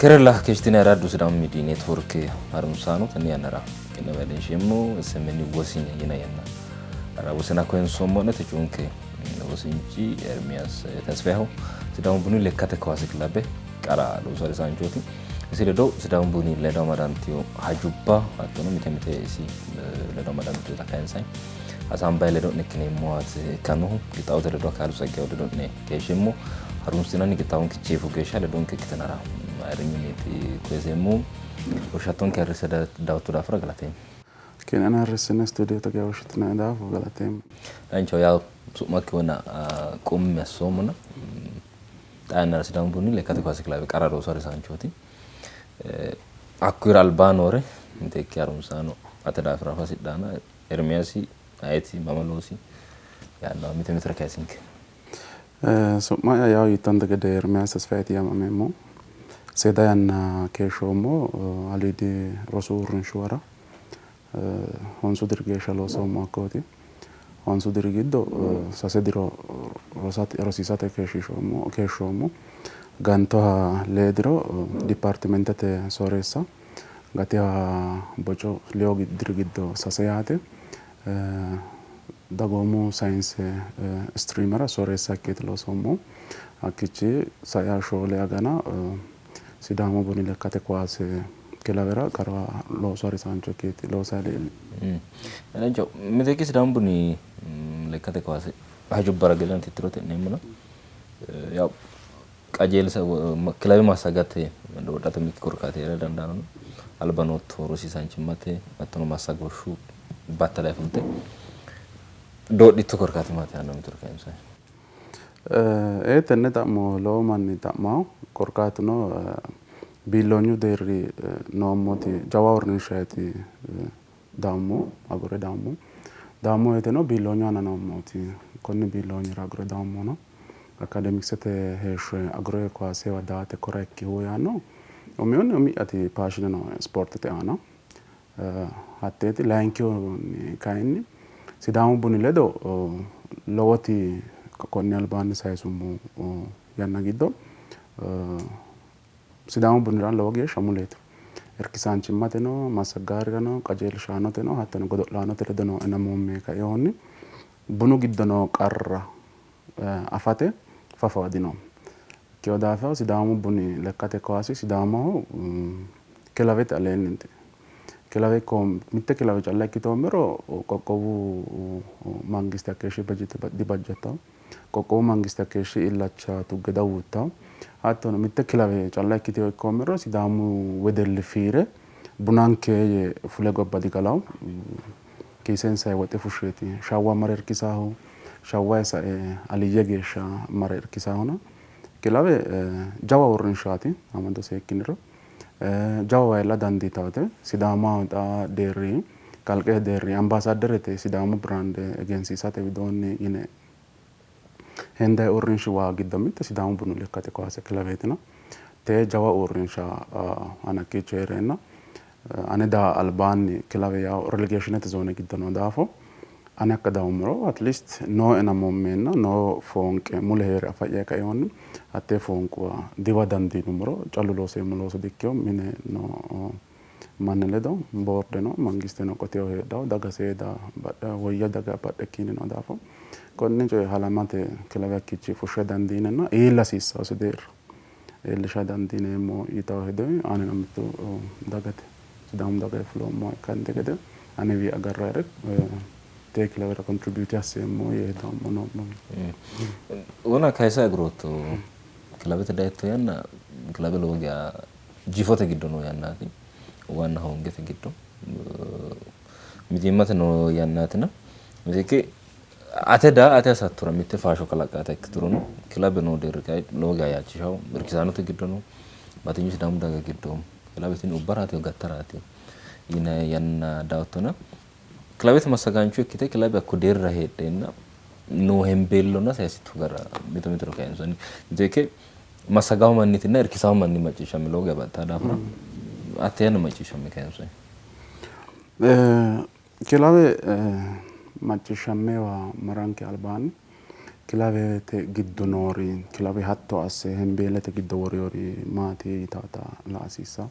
Kerella keeshshitine Araaddu Sidaamu Miidiyi Neetwoorke harunsaano tenne yannara ki'newa iillinsheemmo SMN wosine yina yanna ra wosina koyinsoommo'ne techoonke wosinchi Ermiyaas Tesfayeho Sidaamu Buni lekkate kawaase kilabe qara loosu harisaanchooti. Isi ledo Sidaamu Buni ledo amadantino hajubba hattono mite mite isi ledo amadantinota kayinsanni hasaambayi ledo'ne ikkineemmowaati ikkannohu. Qixxaawote ledo Akaalu Tseggayehu ledo'ne keeshsheemmo. Harunsinanni qixxaawonke jeefo geeshsha ledonke ikkitinara ayirrinyunniiti koyiseemmohu. Woshshattonke ayirrisse dawotto daafira galateemmo. Ki'neno ayirrissine stuudiote geya woshshitinoe daafo galateemmo. Danchaho yaw su'makki wona qummi assoommona xaa yannara Sidaamu Buni lekkate kaase kilawe qara loosu harisaanchooti. Hakkuyira albaa noore miteekke harunsaano ate daafira afa hasidhanna Ermiyaasi ayeti mama loosi yaannoha mite mitore kayisinke. Su'ma'ya yawo yiittonte gede Ermiyaas Tesfayeeti yaamameemmo. Seeda yanna keeshshoommo aliidi rosu uurrinshuwara honsu diri geeshsha loosoommo hakkooti. Honsu diri giddo sase diro rosiisate keeshshoommo. Gantoha lee diro dipaartimentete sooreessa, gatiha boco lewu diri giddo sase yaate. Dagoomu sayinse istriimera sooreessa ikkeeti loosoommohu. Hakkiichi saiha shoole agana Sidaamu Buni lekkate kowaase kilawera qara loosu harisaancho ikkeeti loosayi leelli. Danchaho. Miteekke Sidaamu Buni lekkate kowaase hajubbara gedena tittirote e'neemmona yaw qajeelsa kilawe massagate doodhate umikki korkaati hee'ra dandaanno. Alba nootto rosiisaanchimmate hattono massagooshshu battala fulte doodhitto korkaati maati yaanno mitore kayinsanni. Ee tenne xa'mo lowo manni xa'manno. Korkaatuno biilloonyu deerri noommoti jawa uurrinshaati daammo agure daammo. Daammo woyteno biilloonyu aana noommooti. Konni biilloonyira agure daammono akademiksete heeshsho agure kowaasewa daate kora ikkihu yaanno umihunni umi'yati paashine nooe ispoortete aana. Hatteeti. Layinkihunni kayinni Sidaamu buni ledo lowoti konni albaanni sayisummo yanna giddo Sidaamu bunira lowo geeshsha muleeti. Irkisaanchimmateno, massagaarirano, qajeelshaanoteno hattono godo'laanote ledo noo enamoomme kainohunni bunu giddo noo qarra afate fafawa dino. Ikkino daafira Sidaamu buni lekkate kaasi Sidaamaho kilawete aleenniiti. Kilawe mitte kilawe calla ikkitoommero qoqqowu mangiste hakkeeshshi bajete dibajjattanno. Qoqqowu mangiste hakkeeshshi illacha tugge dawuuttanno. Hattono mitte kilawe calla ikkitino ikkoommero Sidaamu wedelli fiire bunanke yee fule gobba digalanno. Kiisensayi woxe fushsheeti Shawwa mare irkisaahu, Shawwayi sae Aliyye geeshsha mare irkisaahuna. Kilawe jawa uurrinshaati amado seekkiniro. Jawa waayilla dandiitawote. Sidaamaho xaa deerri kalqete deerri ambaasaadderete Sidaamu biraande egensiisate widoonni yine hendayi uurrinshuwa giddo mitte Sidaamu bunu lekkate kowaase kilaweetina. Tee jawa uurrinsha ani hakkiicho hee'reenna ane daa albaanni kilawe yawo relegeeshinete zoone giddo noo daafo Ani hakka dawummoro at least nooe namoommeenna noo foonqe mule hee're afa'ya kainohunni hattee foonquwa diwa dandiinummoro callu looseemmo looso dikkino. Mine noo manni ledo boordeno mangisteno qoteho heedhanno daga seeda badhe woyya daga badhekkiinni noo daafo konne coye halamate kilawe hakkiichi fushsha dandiinenna iilla hasiissannosi deerra iillisha dandiineemmo yitanno hedo anino mittu dagate Sidaamu daga fuloommoha ikkante gede anewii agarrayire tee kilawera contribute asseemmo yee hedoommo noommo. Wona kayisa agurootto kilabete dayitto yanna kilabe lowo geya jifote giddo noo yannaati. Waanna hoongete giddo mitiimmate noo yannaatina miteekke ate daa ate hasattora mitte faasho kalaqata ikkiturono kilabe noo deerri kayi lowo geya yaachishawo. Irkisaanote giddo no batinyu Sidaamu daga giddo Kilawe tini ubbaraati gattaraati yinanni yanna daattona kilawete massagaancho ikkite kilawe hakko deerrira heedheenna noo hembeellonna sayisitto gara mito mitore kayinsoonni. Miteekke massagawo mannitinna irkisawo manni macciishshamme lowo geya baxxaa daafira hatte yanna macciishshamme kayinsoonni. Kilawe macciishshammewa maranke albaanni Kilawete giddo noori kilawe hatto asse hembeelete giddo worewori maati yitaata la hasiissawo.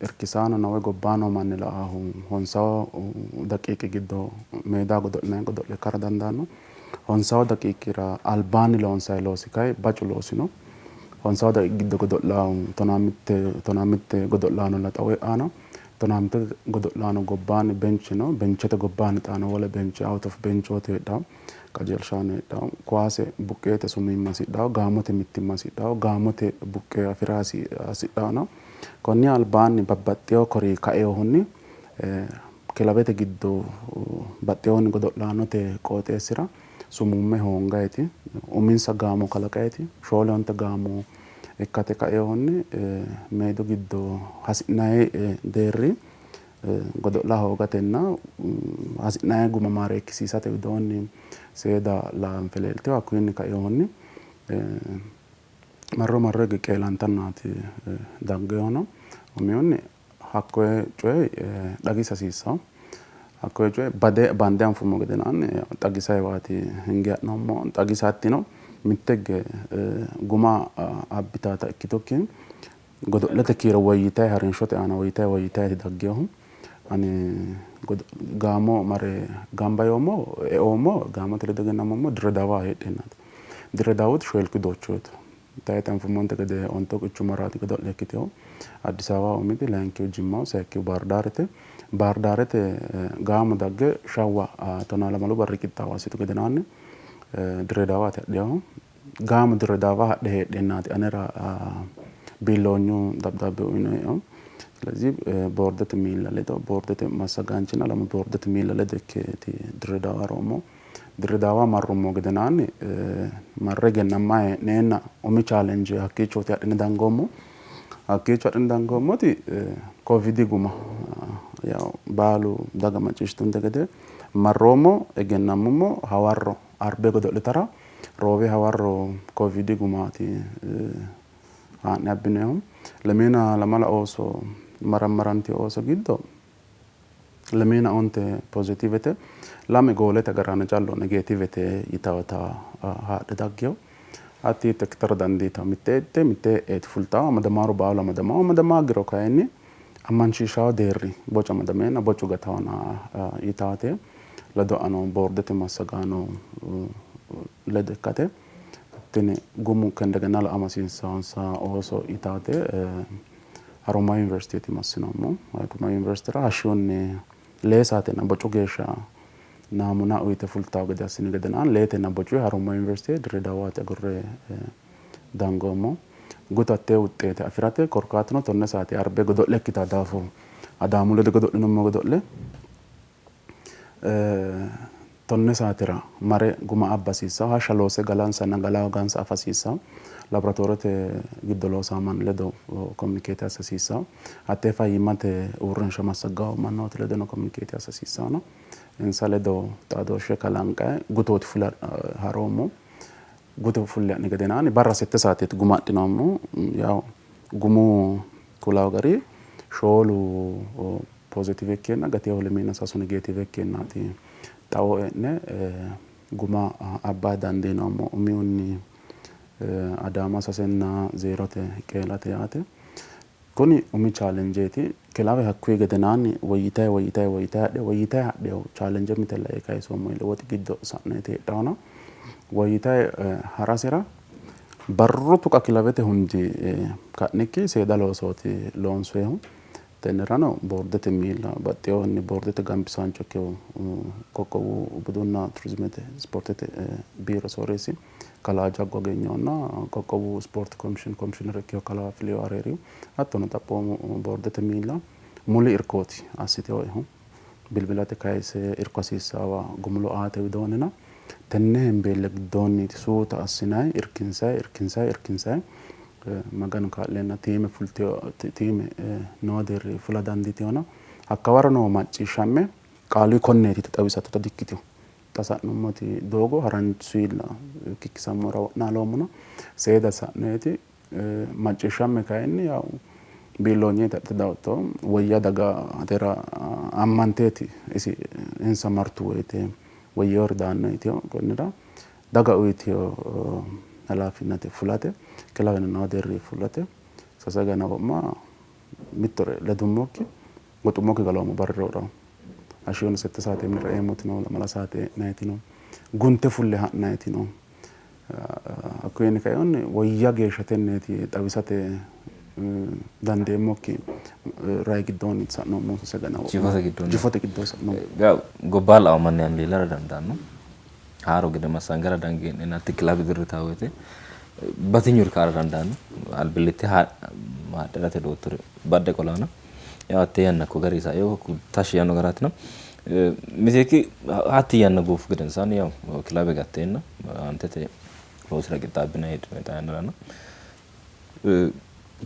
Irkisaanono woy gobbaa noo manni la"aahu honsawo daqiiqi giddo meedaho godo'linanni godo'le ikkara dandaanno. Honsawo daqiiqira albaanni loonsayi loosi kayi bacu loosi no. Honsawo daqiiqi giddo godo'laahu 12 godo'laano xawo e'aano. 12 godo'laano gobbaanni benche no. Benchete gobbaanni xaano wole benche out of benchooti heedhawo. Qajeelshaano heedhawo. Kuwaase buqqeete sumiimma hasidhawo. Gaamote mittimma hasidhawo. Gaamote buqqee afira hasidhawo. Konni albaanni babbaxxewo kori kaeehunni kilawete giddo baxxewohunni godo'laanote qooxeessira sumuumme hoongayti uminsa gaamo kalaqayti 4 onte gaamo ikkate kaeehunni meedu giddo hasi'nayi deerri godo'la hoogatenna hasi'nayi guma maareekkisiisate widoonni seeda laanfe leeltewo. Hakkuyinni kaeehunni marro marro hige qeelantannaati daggewono. Umihunni hakkoye coye xagisa hasiissawo. Hakkoye coye bade bande anfummo gedenaanni xagisayiwaati hinge ha'noommo. Xagisa hattino mitte higge guma abbitaata ikkitukki godo'lete kiiro woyyitayi harinshote aana woyyitayi woyyitayiiti daggewohu. Ani gaamo mare gamba yoommo eoommo gaamote ledo egennamoommo Dirre Dawaho heedheennaati. Dirre Daawuti shoolki dochooti. Tayxe anfummonte gede ontu quchumaraati godo'le ikkitewo. Addis Ababaho umiti, layinkihu Jimmaho, sayikkihu Baahir Daarete. Baahir Daarete gaamo dagge shawwa 12 barri qixxaawo assitu gedenaanni Dirre Dawaati hadhiyahu. Gaamo Dirre Dawa hadhe heedheennaati anera biilloonyu dabdaabbe uyinoehu. ስለዚህ boordete miilla ledo boordete massagaanchinna lamu boordete miilla ledo ikkeeti Dirre Dawa haroommohu. Dirre Dawa marrummo gedenaanni marre egennammayi hee'neenna umi challenge hakkiichooti adhine dangoommo. Hakkiicho adhine dangoommoti Kovidi guma yaw baalu daga macciishshitunte gede marroommo egennammummo hawarro arbe godo'litara roobe hawarro Kovidi gumaati haa'ne abbinoyihu. 24 ooso marammarantino ooso giddo 25 pozitiivete, 2 goolete agaraano callu negeetivete yitawota haadhe daggewo. Hatti hiitto ikkitara dandiitawo? Mitte itte mitte e'eeti fultawo. Amadamaaru baalu amadamawo. Amadama hoogiro kayinni ammanchiishawo deerri bocu amadameenna bocu gatawona yitaate ledo ano boordete massagaano ledo ikkate tini gumu kendegena la"ama hasiissawonsa ooso yitaate Haromaya Yuniversiteeti massinoommo. Haromaya Yuniversitera hashshihunni 2 saatenna bocu geeshsha naamuna uyite fultawo gede assini gedenaanni leetenna bocu Haromaya Yuniversite Dirre Dawaati agurre dangoommo. Gutu hattee wuxxeete afi'rate korkaatuno 10 saate arbe godo'le ikkita daafo Adaamu ledo godo'linummo godo'le 10 saatera mare guma abba hasiissawo. Hashsha loose galansanna gala hoogansa afa hasiissawo. Laboratoorete giddo loosawo manni ledo communicate assa hasiissawo. Hattee fayyimmate uurrinsha massaggawo mannooti ledono communicate assa hasiissawo. Insa ledo xaadooshshe kalanqayi gutooti fula haroommo. Guto fulle ha'ni gedenaanni barra 6 saateeti guma adhinoommo. Yaw gumu kulawo gari 4 pozitiive ikkeenna gateeho 23 negeetiive ikkeennaati xawo e'ne guma abba dandiinoommo. Umihunni Adaama 3-0 qeelate yaate. Kuni umi challengeeti. Kilawe hakkuyi gedenaanni woyyitayi woyyitayi woyyitayi hadhe woyyitayi hadheyo challenge mite lae kayisoommo woxi giddo sa'neeti heedhawona woyyitayi harasera barru tuqa kilawete hundi ka'nikki seeda loosooti loonsoyihu. Tennerano boordete miilla baxxewohunni boordete gambisaancho ikkewo qoqqowu budunna turizimete ispoortete biiro sooreessi kalaa Jaggo Agenyehunna qoqqowu ispoorte komishiin komishiinere ikkewo kalaa Filiyo Areeriyu hattono xaphoomu boordete miilla muli irkooti assitewoehu bilbilate kayise irko hasiissawa gumulo aate widoonnina tenne hembeelle giddoonniiti suuta assinayi irkinsayi irkinsayi irkinsayi Maganu kaa'leenna tiime fultewo tiime noo deerri fula dandiitewona hakkawaro noo macciishshamme qaaluyi konneeti yite xawisattota dikkitino. Xa sa'nummoti doogo haranchuyilla kikkisammora wo'naaloommona seeda sa'neeti macciishshamme kayinni yaw biilloonyeeti adhite dawotto woyya daga atera ammanteeti isi insa martu woyte woyyewori daanno yitewo. Konnira Daga uyitino halaafinate fulate kilaweno noo deerri fulate sase agana wo'ma mittore ledummokki goxummokki galoommo barri roorao. Hashshiyona 6 saate minira eemmoti no, 2 saate e'nayiti no, gunte fulle ha'nayiti no. Hakkuyinni kainohunni woyya geeshsha tenneeti xawisate dandeemmokki rayi giddoonni sa'noommo sase agana wo'ma. Jifote giddoonni. Jifote giddoo sa'noommo. Gobba la'awo manni ani leellara dandaanno. Haaro gede massangara dangee'nenna hatti kilabe dirritaa woyte batinyuri kaara dandaanno. Albillitte haadherate doottore badde qolaana. Yaw hatte yanna ko gari saeo tashshi yaanno garaatina. Miteekki hatti yanna goofu gedensaanni yaw kilabe gatteenna aantete loosira qixxaabbinanni heedhinoonni xaa yannarano.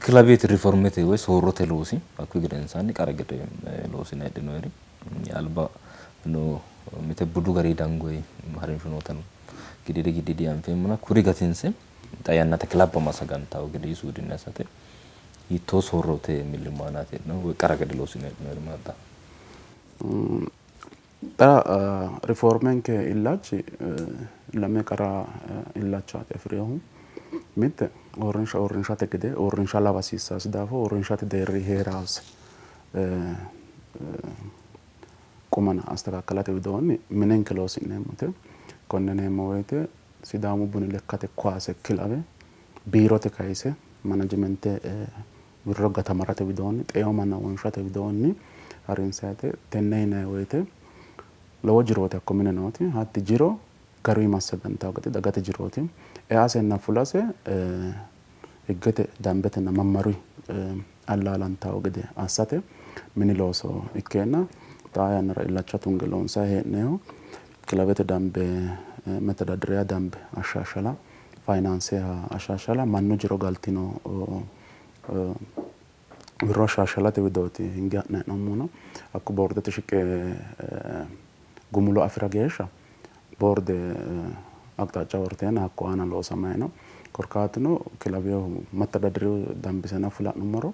Kilabete riformete woy soorrote loosi hakkuyi gedensaanni qara gede loosinanni heedhinoonniri alba no mite budu gari dangoyi harinsho nootano giddiidi giddiidi anfeemmona kuri gatinse xa yannate kilabba massagantawo gede suudinni assate hiittoo soorrote millimmo aanaati heedhinohu woy qara gede loosinanni heedhinoonniri maati? Xa riformenke illachi lame qara illachaati afi'rinohu. Mitte uurrinsha uurrinshate gede uurrinsha lawa hasiissasi daafo uurrinshate deerri hee'rase qumana astekaakkalate widoonni minenke loosi'neemmote. Konne yineemmo woyte Sidaamu Buni lekkate kuwaase kilawe biirote kayise manajimente wirro gatamarate widoonni xeeo manna wonshate widoonni harinsayite. Tenne yinanni woyte lowo jirooti hakko mine nooti. Hatti jiro garuyi massagantawo gede dagate jirooti. Easenna fulase higgete dambetenna mammaruyi allaalantawo gede assate mini looso ikkeenna xaa yannara illacha tunge loonsayi hee'neeho. Kilabete dambe metadadiriya dambe ashshaashshala fayinaanseha ashshaashshala mannu jiro galtino wirro ashshaashshalate widooti hinge ha'nayi hee'noommohuno. Hakku boordete shiqe gumulo afi'ra geeshsha boorde aqxaaca worteenna hakko aana loosamayi no. Korkaatuno kilawehu mattadadiriyu dambisena fula'nummoro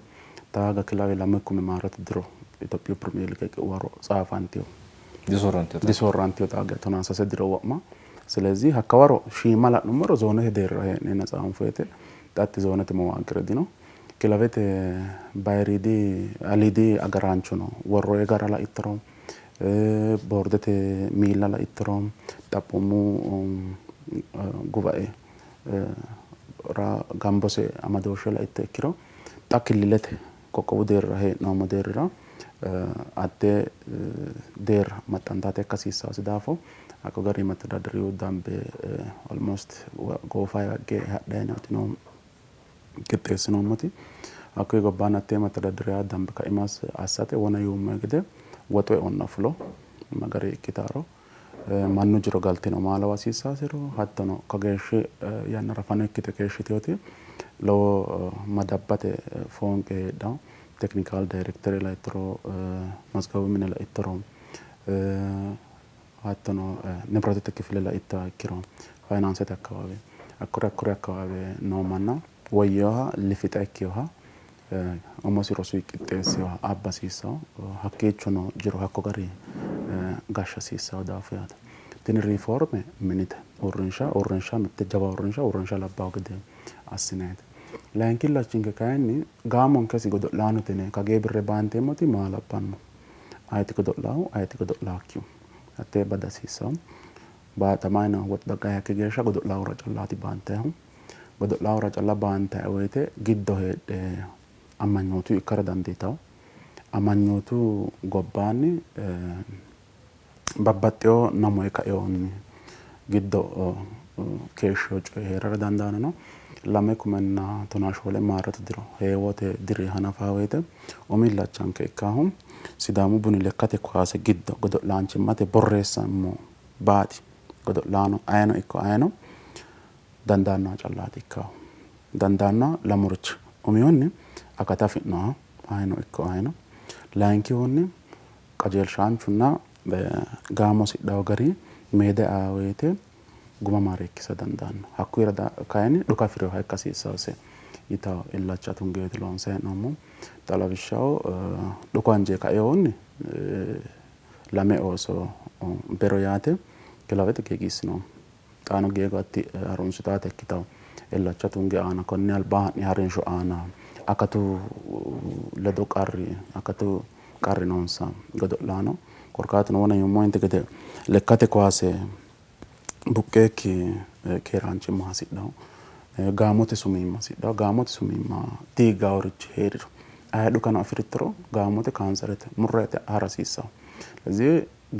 taaga kilawe 20 maarote diro Itophiyu Pirimeer Liige waro tsaafantino. Disoorrantino xaaga 13 diro wo'ma. Silezi hakkawaro shiima la'nummoro zoonete deerra hee'neenna tsaanfoyete xatti zoonete mawaaqire dino. Kilawete bayiriidi aliidi agaraancho no worroye gara laittoro boordete miilla laittoro xaphoomu gubae ra gambose amadooshshe laitto ikkiro xa killilete qoqqowu deerra hee'noommo deerrira adde deerra maxxantate ikka hasiissaasi daafo hakko gari mattadadiriyu dambe almost goofayi hagge hadhayi nooti qixxeessinoommoti. Hakkuyi gobbaanni hattee mattadadiriya dambe kaima assate wona yuummo gede woxu eonna fulo magari ikkitaaro mannu jiro galtino maa lawa hasiissaasiro hattono kageeshshi yannara fano ikkite keeshshiteoti lowo madabbate foonqe heedhawo. Teknikaal dayirektere laittoro mazgabu mine laittoro hattono nibratete kifile laittoha ikkiro fayinaansete akkawawe hakkuri hakkuri akkawawe noo manna woyyeeha lifixa ikkiyoha umosi rosu qixxeessiyoha abba hasiissawo. Hakkiichono jiro hakko gari gashsha hasiissawo daafo yaate. Tini riforme minite uurrinsha uurrinsha mitte jawa uurrinsha uurrinsha labbawo gede assinayite. Layinki illachinke kayinni gaamonkesi godo'laanote yine kagee birre baanteemmoti maa labbanno? Ayeeti godo'laahu ayeeti godo'laakkihu? Hattee bada hasiissawo. Baatamayino woxu daggayi hakki geeshsha godo'laahura callaati baantayihu. Godo'laahura calla baantayi woyte giddo heedhe amanyootu ikkara dandiitawo. Amanyootu gobbaanni babbaxxewo namoyi kainohunni giddo keeshshiwo coyi heerara dandaanno. 2014 maarote diro heewote diri hanafa woyte umi illachanke ikkahu Sidaamu Buni lekkate kuwaase giddo godo'laanchimmate borreessammo baati godo'laano ayeno ikko ayeno dandaannoha callaati ikkahu. Dandaannoha lamurichi umihunni akata afi'noha ayeno ikko ayeno, layinkihunni qajeelshaanchunna gaamo sidhawo gari meeda aa woyte guma maareekkisa dandaanno. Hakkuyira kayinni dhuka afi'rinoha ikka hasiissase yitawo illacha tungeeti loonsayi hee'noommo. Xa lawishshaho dhuku anje kainohunni 2 ooso bero yaate kilawete geegiissinoommo. Xaano geego hatti harunsitaata ikkitawo illacha tunge aana konni alba ha'ni harinsho aana akatu ledo qarri akatu qarri noonsa godo'laano. Korkaatuno wona yuummointe gede lekkate kowaase buqqeekki keeraanchimma hasidhawo, gaamote sumiimma hasidhawo. Gaamote sumiimma diigaaworichi heeriro aye dhukano afirittoro gaamote kaanserete murrete hara hasiissawo. ስለዚህ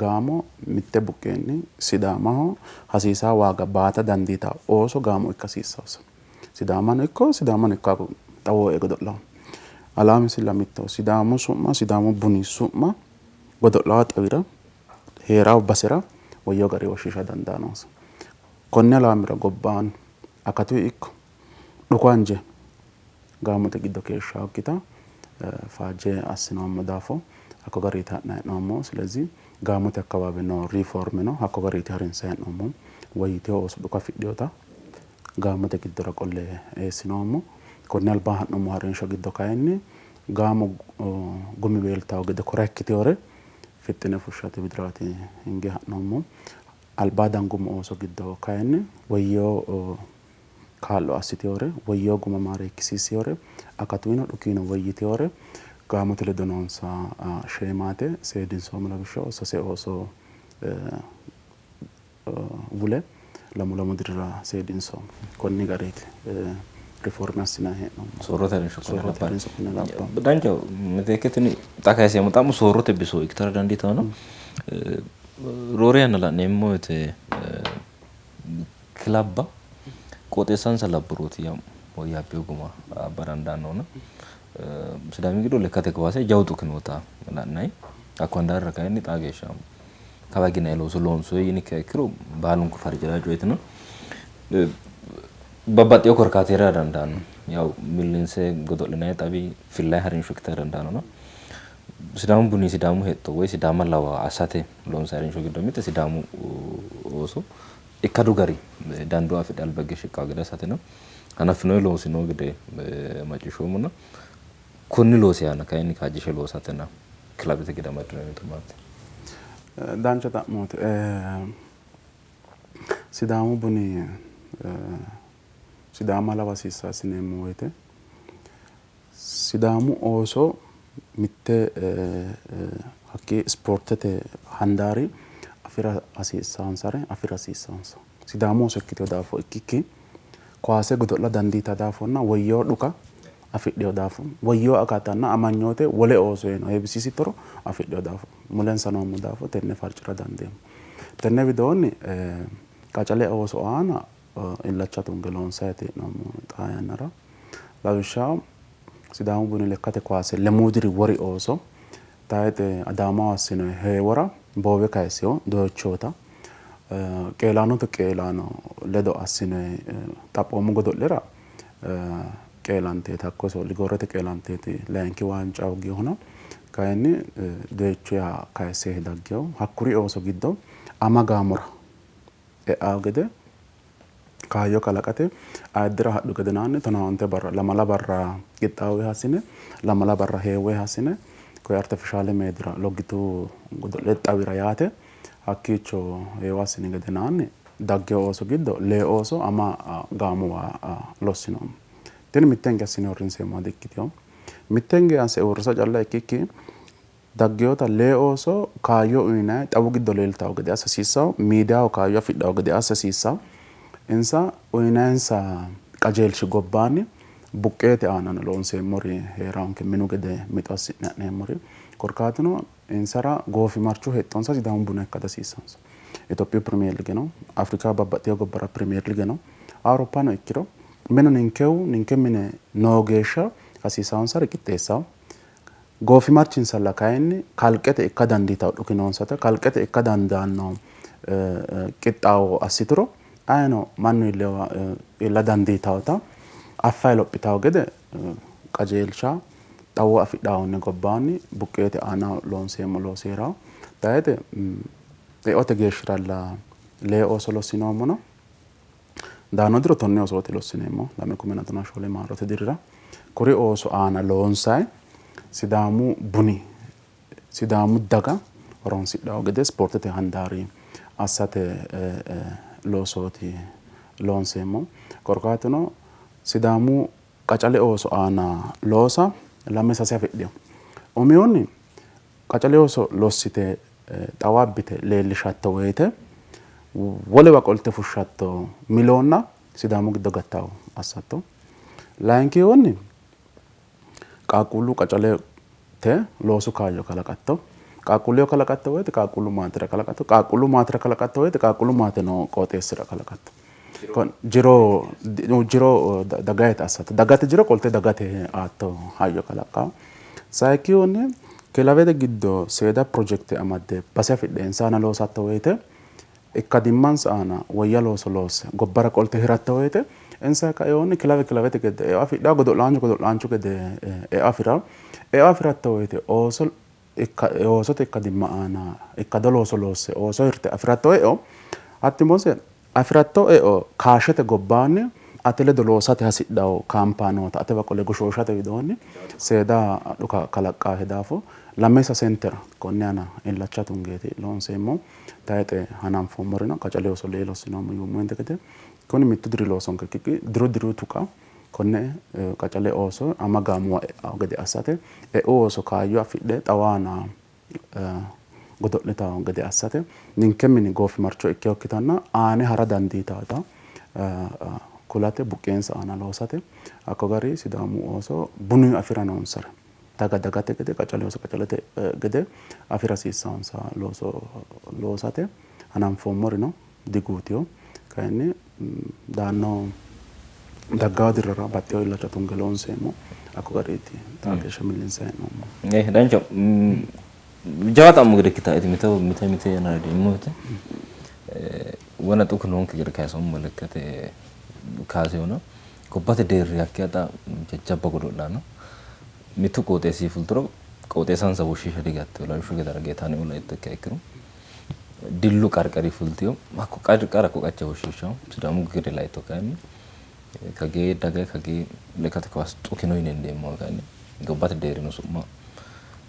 gaamo mitte buqqeenni Sidaamaho hasiisaa waaga baata dandiitawo ooso gaamo ikka hasiissawose. Sidaamano ikko Sidaamano ikka xawo e'e godo'lawo. Alaamisilla mittoho. Sidaamu su'ma Sidaamu buni su'ma godo'lawo xawira hee'rawo basera woyyewo garinni woshshiisha dandaa noose. Konni alaamira gobbaanni akatuyi ikko dhuku anje gaamote giddo keeshshawokkita faajje assinoommo daafo hakko gariiti ha'nayi hee'noommohu. Silezi gaamote akawaawe noo riiformeno hakko gariiti harinsayi hee'noommohu. Woyyitewo ooso dhuka afidhinota gaamote giddora qolle eessinoommo. Konni alba ha'nummo harinsho giddo kayinni gaamo gumiweeltawo gede kora ikkitewore fixxine fushshate widiraati hinge ha'noommo. Alba dangummo ooso giddo kayinni woyyewo kaa'lo assitewore, woyyewo guma maareekkisiissewore, akatuyino dhukino woyyitewore gaamote ledo noonsa sheemaate seedinsoommo. Lawishshaho sase ooso wule lamu lamu dirira seedinsoommo. Konni gariiti rifoorme assinanni hee'noommo. Soorrote harinsho konne Soorrote labbanno. harinsho konne labbanno. Danchaho, miteekke tini xa kayiseemmo xa'mo soorrote biso ikkitara dandiitanno. Roore yanna la'neemmo woyte kilabba qooxeessansa labburooti woyyaabbino guma abba dandaannohuna Sidaami giddo lekkate kowaase jawu dhuki noota la'nanni. Hakko handaarira kayinni xaa geeshsha kawa higinayi looso loonsoyi yinikkiha ikkiro baalunku farci'raa coyeetina babbaxxewo korkaati heerara dandaanno. Yawu millinse godo'linayi xawi fillayi harinsho ikkitara dandaannona Sidaamu buni Sidaamu hexxo woyi Sidaama lawa assate loonsayi harinsho giddo mitte Sidaamu ooso ikkadu gari dandoo afidhe alba higge shiqqawo gede assateno hanaffinoyi loosi noo gede macciishshoommona konni loosi aana kayinni kaajjishe loosatena kilabete gede amaddinoyi mixo maati? Dancha xa'mooti. Sidaamu buni Sidaama lawa hasiissanno yineemmo woyte Sidaamu ooso mitte hakkii ispoortete handaari afira hasiissansare afira hasiissansa. Sidaamu ooso ikkitino daafo ikkikki kowaase godo'la dandiita daafonna woyyewo dhuka afidhino daafo woyyewo akatanna amanyoote wole ooso heewisiisittoro afidhino daafo mulensa noommo daafo tenne farcira dandeemmo. Tenne widoonni qacale ooso aana illacha tunge loonsayiiti hee'noommo xaa yannara. Lawishshaho Sidaamu buni lekkate kowaase lemuu diri wori ooso tayixe Adaamaho assinoyi heewora boowe kayissino doyichoota qeelaanote qeelaano ledo assinoyi xaphoomu godo'lera qeelanteeti hakko iso Ligoorete qeelanteeti layinki waanca hooginohuna kayinni doyichoha kayisse daggino. Hakkuri ooso giddo ama gaamora e'awo gede kaayyo kalaqate ayiddira hadhu gedenaanni 15 barra lamala barra qixxaawe hassine lamala barra heewe hassine koye artifishaale meedira loggitu godo'le xawira yaate hakkiicho heewo assini gedenaanni daggino ooso giddo lee ooso ama gaamuwa lossinoommo. Tini mittenge assine uurrinseemmoha di''ikkitino. Mittenge asse uurrisa calla ikkikki Dagginota lee ooso kaayyo uyinanni xawu giddo leeltanno gede assa hasiissanno, miidiyaho kaayyo afidhanno gede assa hasiissanno. Insa uyinanninsa qajeelshi gobbaanni buqqeete aanano loonseemmori hee'raanke minu gede mixo assi'ne ha'neemmori. Korkaatuno insara goofimarchu hexxonsa Sidaamu buna ikka dihasiissanonsa. Itophiyu pirimeer ligeno, Afrikaho babbaxxitino gobbara pirimeer ligeno, Awuroppano ikkiro minu ninkehu ninke mine noo geeshsha hasiisannonsare qixxeessanno. Goofimarchinsalla kayinni kalqete ikka dandiitanno dhuki noonsata, kalqete ikka dandaanno qixxaawo assituro ayino mannu iillewa iilla dandiitannota affayi lophitanno gede qajeelsha xawo afidhahunni gobbaanni buqqeete aana loonseemmo loosi hee'ranno. Tayxe eote geeshshiralla lee ooso lossinoommono. Daanno diro tonne oosooti lossineemmo 2014 maarote dirira. Kuri ooso aana loonsayi Sidaamu buni Sidaamu daga horonsidhanno gede ispoortete handaari assate loosooti loonseemmo. Korkaatuno Sidaamu qacale ooso aana loosa lame sase afidhino. Umihunni qacale ooso lossite xawaabbite leellishatto woyte wolewa qolte fushshatto miloonna Sidaamu giddo gattawo assatto. Layinkihunni qaaqquullu qacalete loosu kaayyo kalaqatto. Qaaqquulleho kalaqatto woyte qaaqquullu maatera kalaqatto. Qaaqquullu maatera kalaqatto woyte qaaqquullu maate noo qooxeessira kalaqatto. Jiro jiro dagayita assatto. Dagate jiro qolte dagate aatto hayyo kalaqqawo. Sayikkihunni kilawete giddo seeda pirojekte amadde base afidhe insa aana loosatto woyte ikkadimmansa aana woyya looso loosse gobbara qolte hiratto woyte insa kainohunni kilawe kilawete gede eo afidhawo, godo'laanchu godo'laanchu gede eo afi'rawo. Eo afi'ratto woyte ooso oosote ikkadimma aana ikkado looso loosse ooso hirte afi'ratto eo hatti mose afi'ratto eo kaashete gobbaanni ate ledo loosate hasidhawo kaampaanoota atewa qole goshooshate widoonni seeda dhuka kalaqqaahe daafo lame sasentera konne aana illacha tungeeti loonseemmo. Tayixe hananfoommorino qacale ooso lee lossinoommo yuummohente gede kuni mittu diri loosonke ikkikki diru diru tuqa konne qacale ooso ama gaamuwa e'anno gede assate e'u ooso kaayyo afidhe xawaana godo'litanno gede assate ninke mini goofimarcho ikkinokkitanna aane hara dandiitawota kulate buqqeensa aana loosate hakko gari Sidaamu ooso bunu afi'ra noonsare daga dagate gede qacale ooso qacalete gede afi'ra hasiissanonsa looso loosate hananfoommorino diguutino. Kayinni daanno daggaa dirrara baxxeewo illacha tunge loonseemmo. Hakko gariiti xaa geeshsha millinsanni hee'noommo. Dancha jawa xa'mo gede ikkitaeti mite mite mite yannara deemmo woyte wona xuku noonke gede kayisoommo lekkate kaasewona gobbate deerri hakkiya xa jajjabba godo'laano mittu qooxeessi fulturo qooxeessansa woshshiisha digattino. Lawishshu gede Geetaaneo laitto ikkiha ikkiro Dillu qarqari fultino hakko qarqara hakko qacha woshshiishshaho. Sidaamu gede laitto kayinni kagee daga kagee lekkate kaase xukino yine hendeemmoha kayinni gobbate deerrino su'ma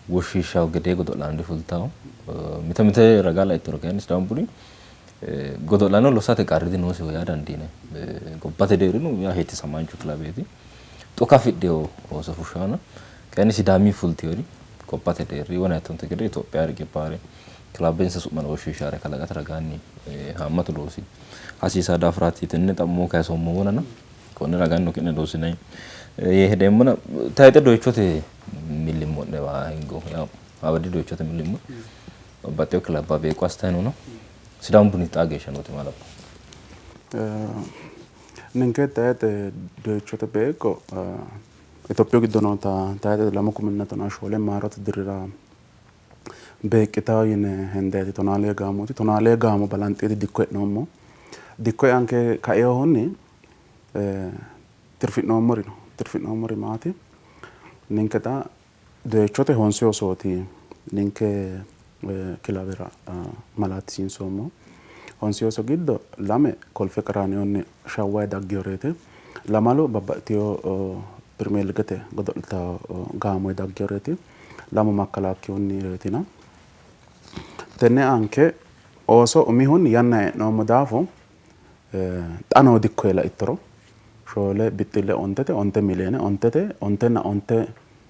woshshiishshaho gedee godo'laano difultaho. Mite mite raga laittoro kayinni Sidaamu buni godo'laano lossate qarri dinoosiho yaa dandiinanni. Gobbate deerrino yaa hettisamaancho kilaweeti. Xuka afidhino ooso fushshaano kayinni Sidaami fultinori gobbate deerri wona yittonte gede Itophiya riqibbaare kilawensa su'mano woshshiishshaare kalaqate ragaanni haammatu loosi hasiisaa daafiraati tenne xa'mo kayisoommo wonana konni ragaannino ki'ne loossinanni yee hedeemmona tayixe doyichote millimmo'newa hingo yaw hawadi doyichote millimmo babbaxxewo kilabba beeqqo assitanni noona Sidaamu buni xaa geeshsha nooti maa labbanno? Ninke tayixe doyichote beeqqo Itophiyu giddo noota tayixe 2014 maarote dirira beeqqitawo yine hendeeti tonaa lee gaamooti. Tonaa lee gaamo balanxeeti dikko e'noommo. Dikko eanke kainohunni tirfi'noommori no. Tirfi'noommori maati? Ninke xa doyichote honse oosooti ninke kilawera malaatisiinsoommo. Honse ooso giddo lame Kolfe Qeraaniyonni Shawwayi daggiyoreeti. Lamalu babbaxxitewo pirimeeligete godo'litawo gaamoyi daggiyoreeti. Lamu makkalaakiyunnireetina. Tenne anke ooso umihunni yanna hee'noommo daafo xa noo dikko laittoro shoole bixxille ontete onte miliyoone ontete ontenna onte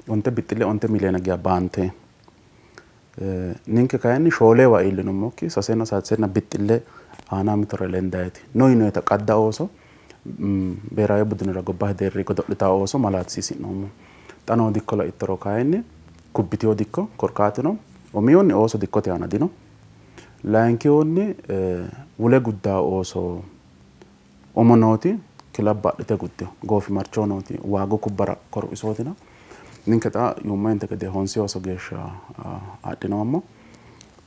onte bixxille onte miliyoone geya baante ninke kayinni shoolewa iillinummokki sasenna sasenna bixxille aana mitore lendayeeti no yinoyita qadda ooso beeraawe budinira gobbate deerri godo'litaa ooso malaatisiisi'noommo. Xa noo dikko laittoro kayinni kubbitewo dikko korkaatuno umihunni ooso dikkote aana dino. Layinkihunni wule guddaa ooso umo nooti kilabba adhite guddino. Goofimarchoho nooti waagu kubbara koru isootina. Ninke xa yuummohente gede honse ooso geeshsha adhinoommo.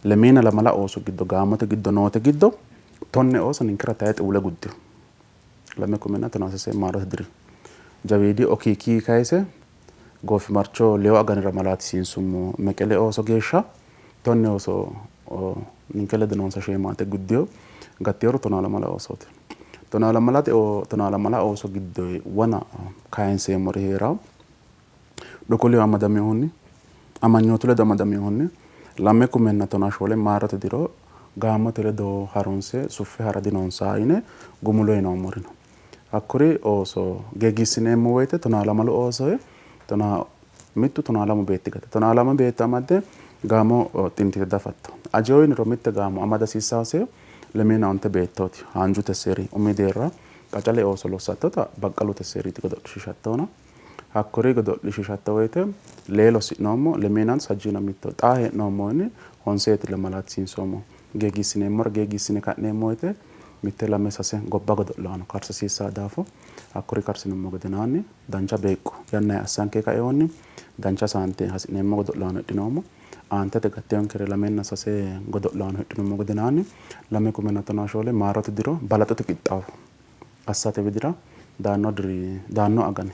Lemiina lamala ooso giddo gaamote giddo noote giddo 10 ooso ninkera tayixe wule guddino. 2013 maarote diri jawiidi okiiki kayise goofimarcho leyo aganira malaatisiinsummo Meqele ooso geeshsha 10 ooso ninke ledo noonsa sheemaate guddino. Gattiyoro 12 oosooti. 12 ooso giddo wona kayinseemmori hee'rawo. Dhuku ledo amadaminohunni amanyootu ledo amadaminohunni 2014 maarote diro Gaamote ledo harunse suffe hara dinonsa yine gumulo yinoommori no. Hakkuri ooso geegiissineemmo woyte 12 ooso 11 12 beetti gate 12 beetti amadde gaamo xintite dafatto. Ajewo yiniro mitte gaamo amada hasiissaase 25 beettooti. Haanju tesseeri umi deerra qacale ooso lossattota baqqalu tesseeriiti godo'lishiishattona. Hakkuri godo'lishiishatto woyte lee lossi'noommo, lemiina sajjiina mitto. Xaa hee'noommohunni honseeti lamalaatisiinsoommo. Geegiissineemmore geegiissine ka'neemmo woyte 1 2 3 gobba godo'laano karsasiissaa daafo hakkuri karsinummo gedenaanni dancha beeqqo yannayi assanke kaeehunni dancha saante hasi'neemmo godo'laano hidhinoommo. Aantete gatteyonkere 2 3 godo'laano hidhinummo gedenaanni 2014 maarote diro balaxote qixxaawo assate widira daanno diri daanno agani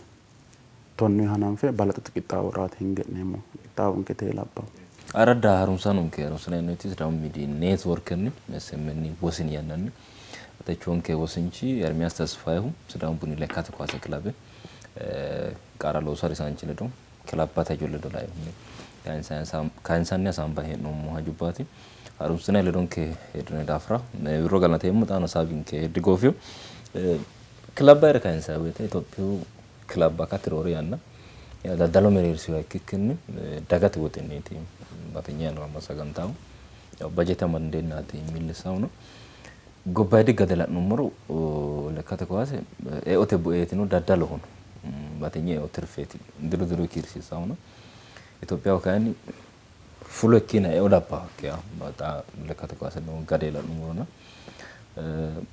tonnuyi hananfe balaxote qixxaaworaati hinge'neemmo qixxaawonke tee labbawo. Aradda harunsaanonke harunsinanniiti Sidaamu Miidiyi Neetworkenni SMN wosin yannanni techoonke wosinchi Ermiyaas Tesfayehu Sidaamu Buni Lekkate Kuwaase Kilabe qara loosu harisaanchi ledo kilabbate hajo ledo lainohunni kayinsanni hasaambanni hee'noommo hajubbaati. Harunsinanni ledonke heedhine daafira wirro galateemmo. Xaano hasaawinke digoofino. Kilabba ere kayinsanni woyte Itophiyu kilabba akati roore yanna daddalo mereersiwa ikkikkinni dagate woxinniiti batinye yannara massagantahu bajete amandeennaati millissahuno. Gobbayidi gade la'nummoro lekkate kuwaase eote bueetino daddalohono batinye eo tirfeeti diru diru kiirsiissahuno. Itophiyaho kayinni fulo ikkina eo labbaakkiha xa lekkate kuwaase noo gade la'nummorona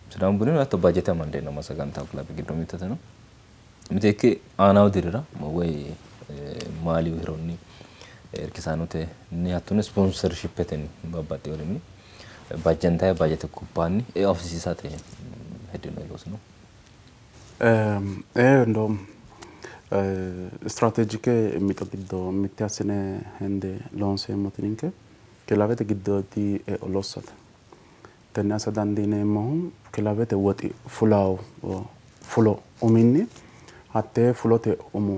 Sidaamu Bunino hatto bajete amandeenna massagantahu kilabe giddo mitteteno. Miteekke aanaho dirira woy maaliyu hironni irkisaanotenni hattono sponsorshippetenni babbaxxeyorinni bajjantayi bajete gobbaanni eo afisiisate heddinoyi loosi no? Ee, እንደውም istirateejike mixo giddo mitte assine hende loonseemmoti ninke kilabete giddoodi eo lossate. Tenne assa dandiineemmohu kilabete woxi fulawo fulo uminni hattee fulote umo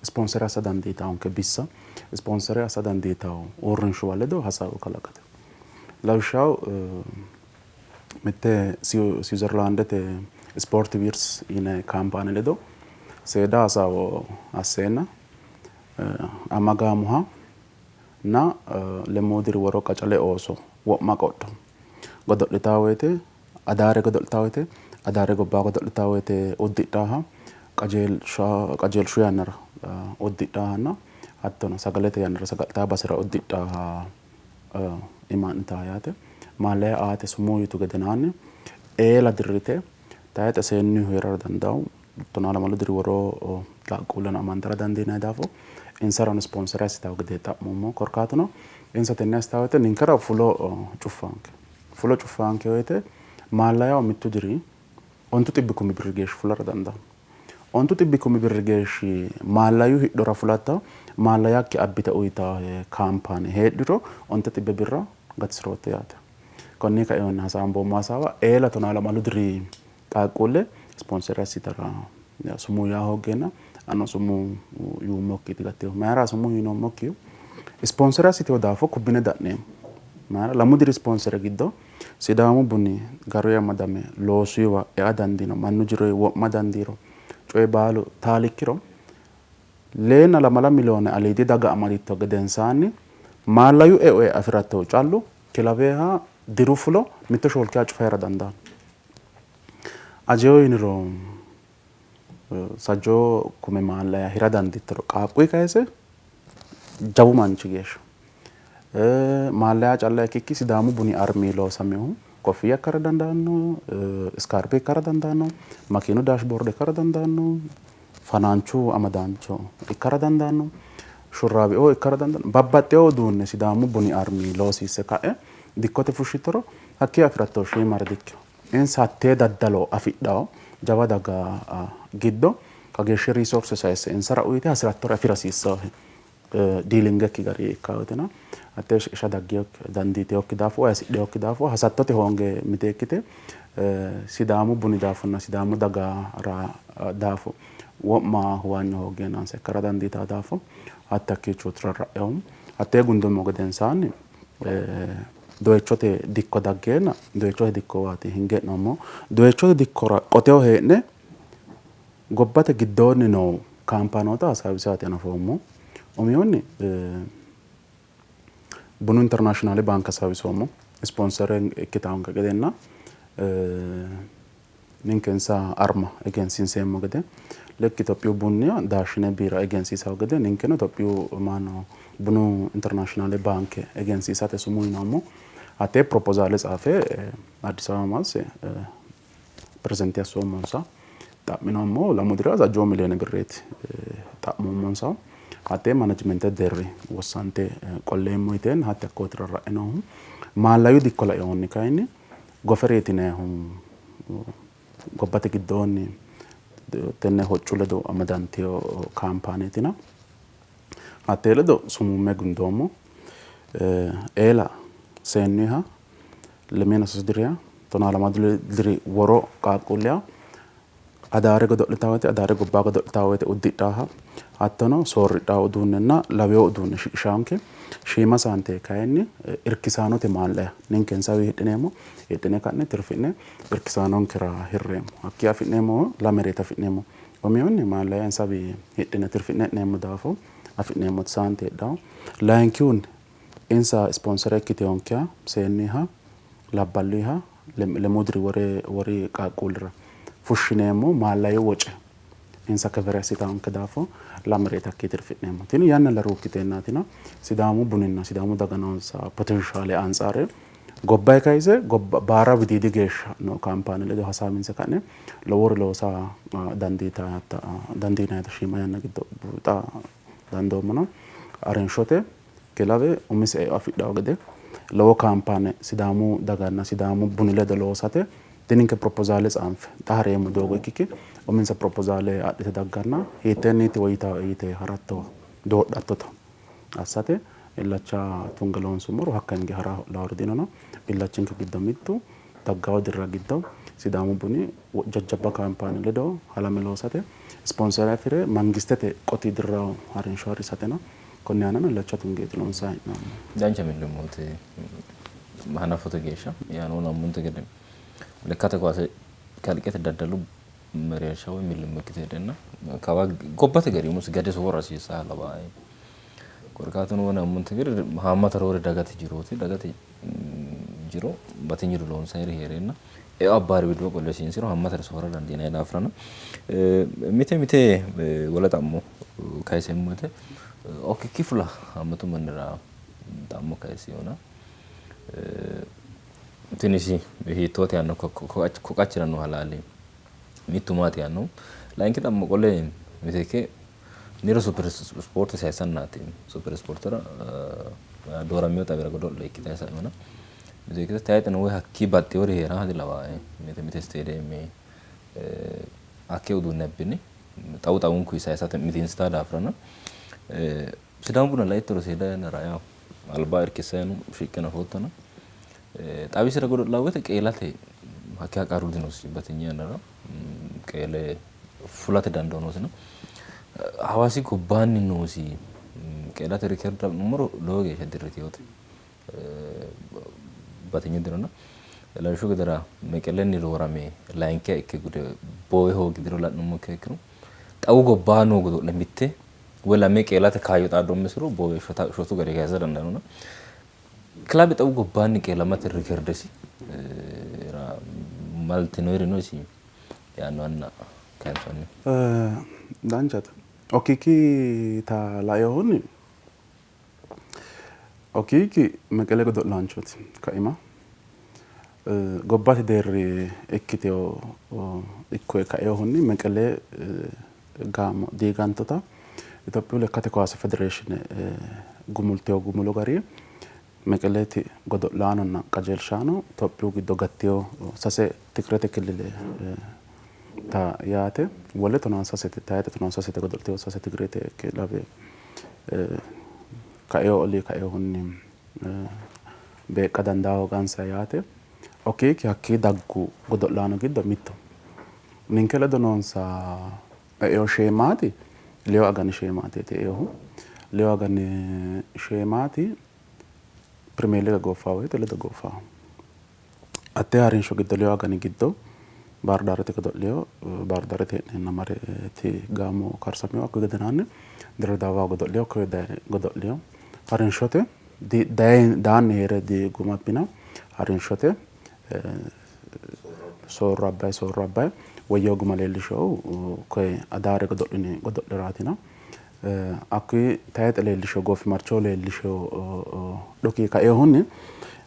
ispoonsere assa dandiitawonke bissa ispoonsere assa dandiitawo uurrinshuwa ledo hasaawu kalaqate. Lawishshaho mitte Siwizerlaandete Ispoorti Wirs yine kaampaane ledo seeda hasaawo asseenna ama gaamoha na lemuu diri woro qacale ooso wo'ma qodho godo'litaa woyte adaare godo'litaa woyte adaare gobbaa godo'litaa woyte uddidhaaha qajeelshu yannara uddidhaahanna hattono sagalete yannara saga'litaa basera uddidhaaha imaa'nitaa yaate. Maallaya aate sumuu yitu gedenaanni eela dirrite tayixe seennihu heerara dandawo 12 diri woro qaaqquulleno amantara dandiinanni daafo insarano ispoonsere assitawo gede xa'mummo. Korkaatuno insa tenne assitawo woyte ninkera fulo cuffaanke. Fulo cuffaanke woyte maallayaho mittu diri 900,000 birri geeshshi fulara dandaanno. 900,000 birri geeshshi maallayu hidhora fulatta maallayakki abbite uyitahe kaampaane heedhuro 900 birra gatisirootte yaate. Konni kainohunni hasaamboommo hasaawa eela 12 diri qaaqquulle ispoonsere assitara sumuu yaa hooggeenna anno sumuu yuummokkiiti gatteehu. Mayira sumuu yiinoommokkihu ispoonsere assiteho daafo kubbine da'neemmo. Mayira 2 diri ispoonsere giddo Sidaamu Buni garuyi amadame loosuyiwa ea dandiino mannu jiroyi wo'ma dandiiro coyi baalu taalikkiro 2 lamala miliyoone aliidi daga amaditto gedensaanni maallayu eo afi'rattohu callu kilabeha diru fulo 1/4 cufahera dandaanno. Ajewo yiniro sajjoo kume maallaya hira dandiittoro qaaqquyi kayise jawu manchi geeshsha maallaya calla ikkikki Sidaamu Buni armi loosamehu koffiyya ikkara dandaanno, iskaarpe ikkara dandaanno, makiinu daashboorde ikkara dandaanno, fanaanchu amadaancho ikkara dandaanno, shurraabeo ikkara dandaanno, babbaxxewo uduunne Sidaamu Buni armi loosiisse ka'e dikkote fushshittoro hakkii afi'ratto shiimare dikkino. Insa hattee daddalo afidhawo jawa daga giddo kageeshshi resource sayisse insara uyite hasirattore afira hasiissawohe. Diilingekki gari ikkawotina hattee shiqisha dandiiteyokki daafo woy hasidheyokki daafo hasattote hoonge miteekkite Sidaamu Buni daafonna Sidaamu dagara daafo wo'ma huwanyo hooggeenansa ikkara dandiitawo daafo hatte hakkiicho rarra'ewoommo. Hattee gundummo gedensaanni Doyichote dikko daggeenna doyichote dikkowaati hinge hee'noommohu. Doyichote dikkora qoteho hee'ne gobbate giddoonni noo kaampaanoota hasaawisaati hanafoommohu. Umihunni Bunu Internaashinaale Baanke hasaawisoommo. Ispoonsere ikkitaanke gedenna ninke insa arma egensiinseemmo gede lekki Itophiyu bunniha daashshine biira egensiisawo gede ninkeno Itophiyu maano Bunu Internaashinaale Baanke egensiisate sumuu yinoommo. Hattee propozaale tsaafe Addis Ababa masse pirezenti assoommonsa. Xa'minoommo lamu dirira sajjoo miliyoone birreeti xa'moommonsahu. Hattee manajimentete deerri wossante qolleemmo yiteenna hatte hakkooti rarra'e noohu. Maallayu dikko lainohunni kayinni Gofereeti yinannihu gobbate giddoonni tenne hoccu ledo amadantino kaampaaneetina hattee ledo sumuumme gundoommo. Eela seennuyiha lemina sasu diriha tonaa lamadu diri woro qaaqquulliha adaare godo'litaa woyte adaare gobbaa godo'litaa woyte uddidhaaha hattono soorridhaa uduunnenna laweyo uduunne shiqishaanke shiima saante kayinni irkisaanote maallaya ninke insawi hidhineemmo hidhine ka'ne tirfi'ne irkisaanonkera hirreemmo hakkii afi'neemmo lamereeti afi'neemmo umihunni maallaya insawi hidhine tirfi'ne e'neemmo daafo afi'neemmoti saante heedhawo layinkihunni Insa ispoonsere ikkiteyoonkeha seennuyiha labballuyiha lemuu diri wori qaaqquullira fushshineemmo maallayu woce insa kevere assitaanke daafo lamereeti hakkii tirfi'neemmo. Tini yannalla ruukkiteennaatina Sidaamu buninna Sidaamu daga noonsa potenshaale antsaare gobbayi kayise gobba baara widiidi geeshsha noo kaampaane ledo hasaawinse ka'ne lowore loosa dandiinayita shiima yanna giddo buuxa dandoommona harinshote Kilawe umise eo afidhanno gede lowo kaampaane Sidaamu daganna Sidaamu buni ledo loosate dininke propozaale tsaanfe xa hareemmo doogo ikkikki uminsa propozaale adhite dagganna hiitteenniiti woyyitawoe yite harattowa doodhattota assate illacha tunge loonsummoro hakka hinge hara ho'lawori dinona illachinke giddo mittu daggawo dirra giddo Sidaamu buni jajjabba kaampaane ledo halame loosate ispoonsere afi're mangistete qoti dirrawo harinsho harisatena Konni aanano illacha tungeeti loonsanni hee'noommohu. Dancha millimmooti hanafote geeshsha yaano nammunte gede lekkate kowaase kalqete daddalu mereersha woy millimmo ikkite heedheenna kawa gobbate gari umosi gade soorra hasiissannoha lawaae. Korkaatuno nammunte gede haammata roore dagate jirooti. Dagate jiro batinyuri loonsayiri hee'reenna eo abbaari widoo qolle hosiinsiro haammatare soorra dandiinanni daafirano mite mite wole xa'mo kayiseemmo woyte Okki fula haammatu mannira xa'mo kayissinona tini isi hiittoote yaanno ko qachira noo halaali mittu maati yaanno. Layinki xa'mo qole miteekke niro super ispoorte sayissannaati super ispoortera dooramino xawira godo'le ikkite sa'inona miteekkite tayixeno woy hakkii baxxewori hee'raa dilawaae mite mite isteediyeeme hakkee uduunne abbine xawu xawunkuyi sayisate mitiinsitaa daafirana Sidaamu buna laittoro seeda yannara yawo alba irkissayino shiqqe nafoottona xawisira godo'laa woyte qeelate hakkiya qarru dinosi batinye yannara qeele fulate dandoo noosina Hawaasi gobbaanni noosi qeelate rikerde la'nummoro lowo geeshsha dirritinote batinyu dirona lawishshu gedera Meqelenni roorame layinkiha ikke gude boowe hoogi diro la'nummo ikkiro xawu gobbaa noo godo'le mitte woy lame qeelate kaayyo xaaddoommesiro boowe shotu gari kayisa dandaannona kilabe xawu gobbaanni qeelamate rikerdesi maltinoyiri no isi yaanno anna kayinsoonni. Danchate. Okiki ta lainohunni Okiiki Meqele godo'laanchooti kaima. Gobbate deerri ikkitewo ikkoe kainohunni Meqele gaamo diigantota Itophiyu lekkate kowaase federeeshine gumultino gumulo gari Meqeleti godo'laanonna qajeelshaano Itophiyu giddo gattino sase Tigirete killile ta yaate wole tonaa sasete tayixe tonaa sasete godo'litino sase Tigirete kilawe kaino oli kainohunni beeqqa dandaa hoogansa yaate. Okiiki hakkii daggu godo'laano giddo mitto. Ninke ledo noonsa eo sheemaati leyo agani sheemaateeti eohu. Leyo agani sheemaati Pirimeer Liige gooffawo woyte ledo gooffawo. Hatte harinsho giddo leyo agani giddo Baardaarete godo'liyo Baardaarete hee'neenna mareti gaamo karsamino hakkuyi gedenaanni Dirredaawaho godo'liyo koye daye godo'liyo harinshote daanni hee're diguma abbina harinshote soorro abbayi soorro abbayi woyyewo guma leellishihu koye Adaare godo'lini godo'leraatina. Hakkuyi tayixe leellishihu goofimarchoho leellishihu dhuki kainohunni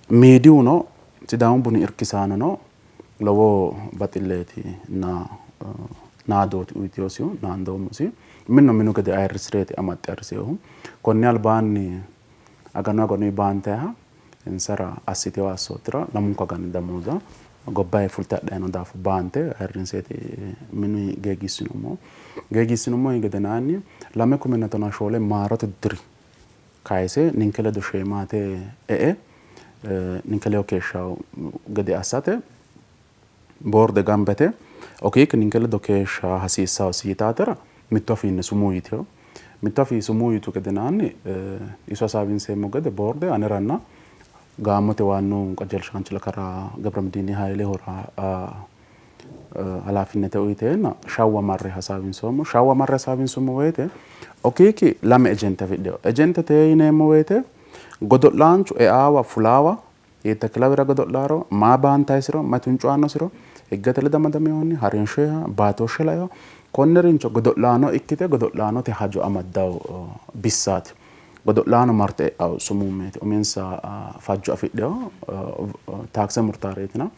miidiyuno Sidaamu buni irkisaanono lowo baxilleeti na naadooti uyitiyosihu naandoommosi. Minno minu gede ayirrisireeti amaxxe ayirrisinohu. Konni albaanni aganu aganuyi baantayiha insara assitino assootira lamunku agani damooza gobbayi fulte hadhayi noo daafo baante ayirrinseeti minu geegiissinummohu. Geegiissinummohi gedenaanni 2014 maarote diri kayise ninke ledo sheemaate e''e ninke ledo keeshshawo gede assate boorde gamba yite okiikki ninke ledo keeshsha hasiissawosi yitaatera mittu afiinni sumuu yitino. Mittu afii sumuu yitu gedenaanni iso hasaawinseemmo gede boorde aneranna gaamote waannu qajeelshaanchi Lakara Gebiremediini Hayilehura halaafinnete uyiteenna Shawwa marre hasaawinsoommo. Shawwa marre hasaawinsummo woyte Okiiki lame ejente afidhino. Ejentete yineemmo woyte godo'laanchu eaawa fulaawa hiitte kilawera godo'laaro, maa baantayisiro, mayi tuncu aannosiro, higgete ledo amadaminohunni harinshoha, baatooshshe lainoha konne rincho godo'laano ikkite godo'laanote hajo amaddawo bissaati. Godo'laano marte e'awo sumuummeeti uminsa fajjo afidhino taakse murtaareetina.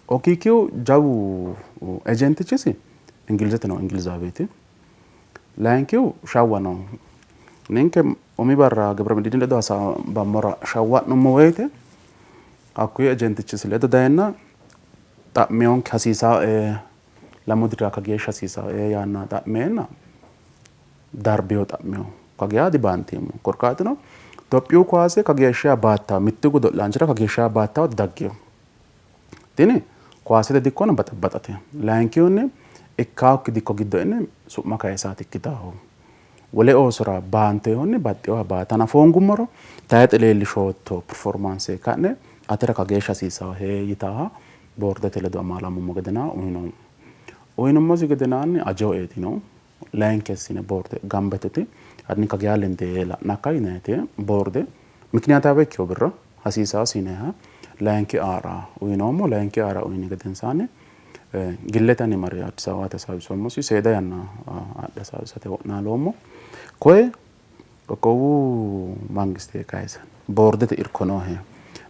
Okiikiyu jawu ejentichisi Ingilizete noo Ingilizaaweeti. Layinkihu Shawwa nooho. Ninke umi barra Gebiremediini ledo hasaambammora Shawwa ha'nummo woyite hakkuyi ejentichisi ledo dayenna xa'miyonke hasiisawoe lamu dirira kageeshsha hasiisawoe yaanna xa'meenna darbiyo xa'miyo kageya dibaanteemmo. Korkaatuno Itophiyu kowaase kageeshsha baattawo mittu godo'laanchira kageeshsha baattawo didaggino. Tini kowaasete dikkono baxabaxate. Layinkihunni ikkaokki dikko giddo e'ne su'ma kayisaati ikkitaho. Wole oosora baantoyihunni baxxinoha baata hanafoongummoro tayixe leellishootto performance ka'ne atera kageeshsha hasiisawohe yitaaha boordete ledo amaalamummo gedenaa uyinoommo. Uyinummosi gedenaanni ajewo''eeti yino. Layinki assine boorde gamba yiteti hanni kageya lende la'nakka yinayite boorde mikiniyaataawe ikkiwo birra hasiisaasi yinayiha layinki aara uyinoommo. Layinki aara uyini gedensaanni gillete ani mare Addis Ababate hasaawisoommosi. Seeda yanna adhe hasaawisate wo'naaloommo. Koye qoqqowu mangiste kayise boordete irko noohe.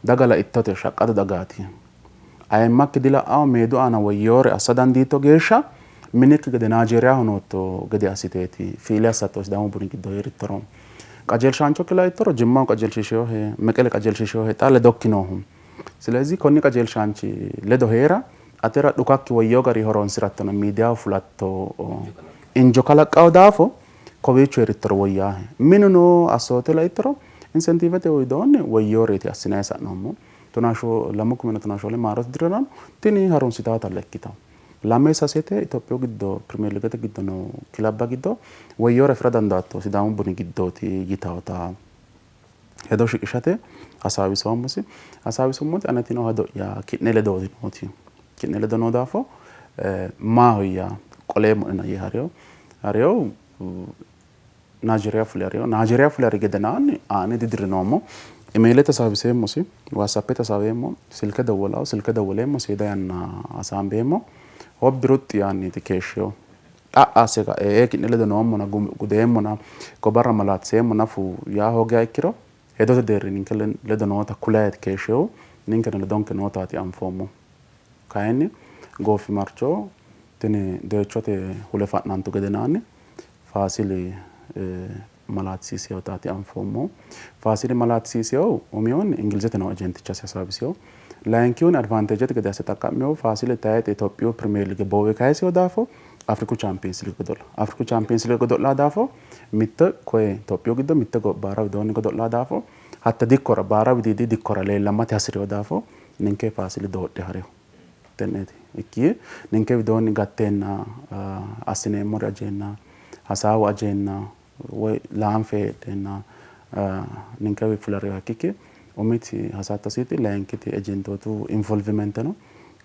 Daga laittote shaqqado dagaati. Ayimmakki dila'awo meedu aana woyyewore assa dandiitto geeshsha minikki gede Naajeeriyaho nootto gede assiteeti fiile assatto Sidaamu buni giddo hee'rittoro. Qajeelshaanchokki laittoro Jimmaho qajeelshiishinohe, Meqele qajeelshiishinohe, xa ledokki noohu. Silezi konni qajeelshaanchi ledo hee'ra atera dhukakki woyyewo garinni horonsi'rattonna miidiyaho fulatto injo kalaqqawo daafo kowiicho hee'rittoro woyyaahe. Minu noo assoote laittoro insentiivete widoonni woyyeworeeti assinanni sa'noommo. 2014 maarote dirrarano tini harunsitaatalla ikkitanno. Lame sasete Itophiyu giddo pirimeer liigete giddo noo kilabba giddo woyyewore afi'ra dandaatto Sidaamu Buni giddooti yitawota hedo shiqishate hasaawisoommosi. Hasaawisummoti anetino hedo'ya ki'ne ledooti nooti. Ki'ne ledo noo daafo maahoyya qoleemmo'nena yee hariyo. Hariyo Naajeeriya fule harino. Naajeeriya fule hari gedenaanni aane didirinoommo. Imeelete hasaawiseemmosi, WhatsAppete hasaaweemmo, silke dowwolawo, silke dowwoleemmo, seeda yanna hasaambeemmo. Hobbi ruxxi yaanniiti keeshshinohu. Xa'a asse kae ee ki'ne ledo noommona gudeemmona ko barra malaatiseemmo nafu yaa hoogiha ikkiro hedote deerri ninke ledo noota kulayiiti keeshshinohu. Ninkeno ledonke nootaati anfoommohu. Kayinni goofimarcho tini doyichote hule fa'nantu gedenaanni Faasili malaatisiisinotaati anfoommohu. Faasili malaatisiisinohu umihunni Ingilizete noo ejentichasi hasaawisino. Layinkihunni advaanteejete gede asse xaqqa'minohu Faasili tayixe Itophiyu Pirimeer Liige boowe kayisino daafo Afriku Chaampiyeens Liige godo'la. Afriku Chaampiyeens Liige godo'la daafo mitte koye Itophiyu giddo mitte baara widoonni godo'la daafo hatte dikkora baara widiidi dikkora leellamate hasi'rino daafo ninke Faasili doodhe harino. Tenneeti ikki ninke widoonni gatteenna assineemmori ajeenna hasaawu ajeenna woy laanfe heedheenna ninkewi fulariha ikkikki Umiti hasattosiiti, layinkiti ejentootu involvement no.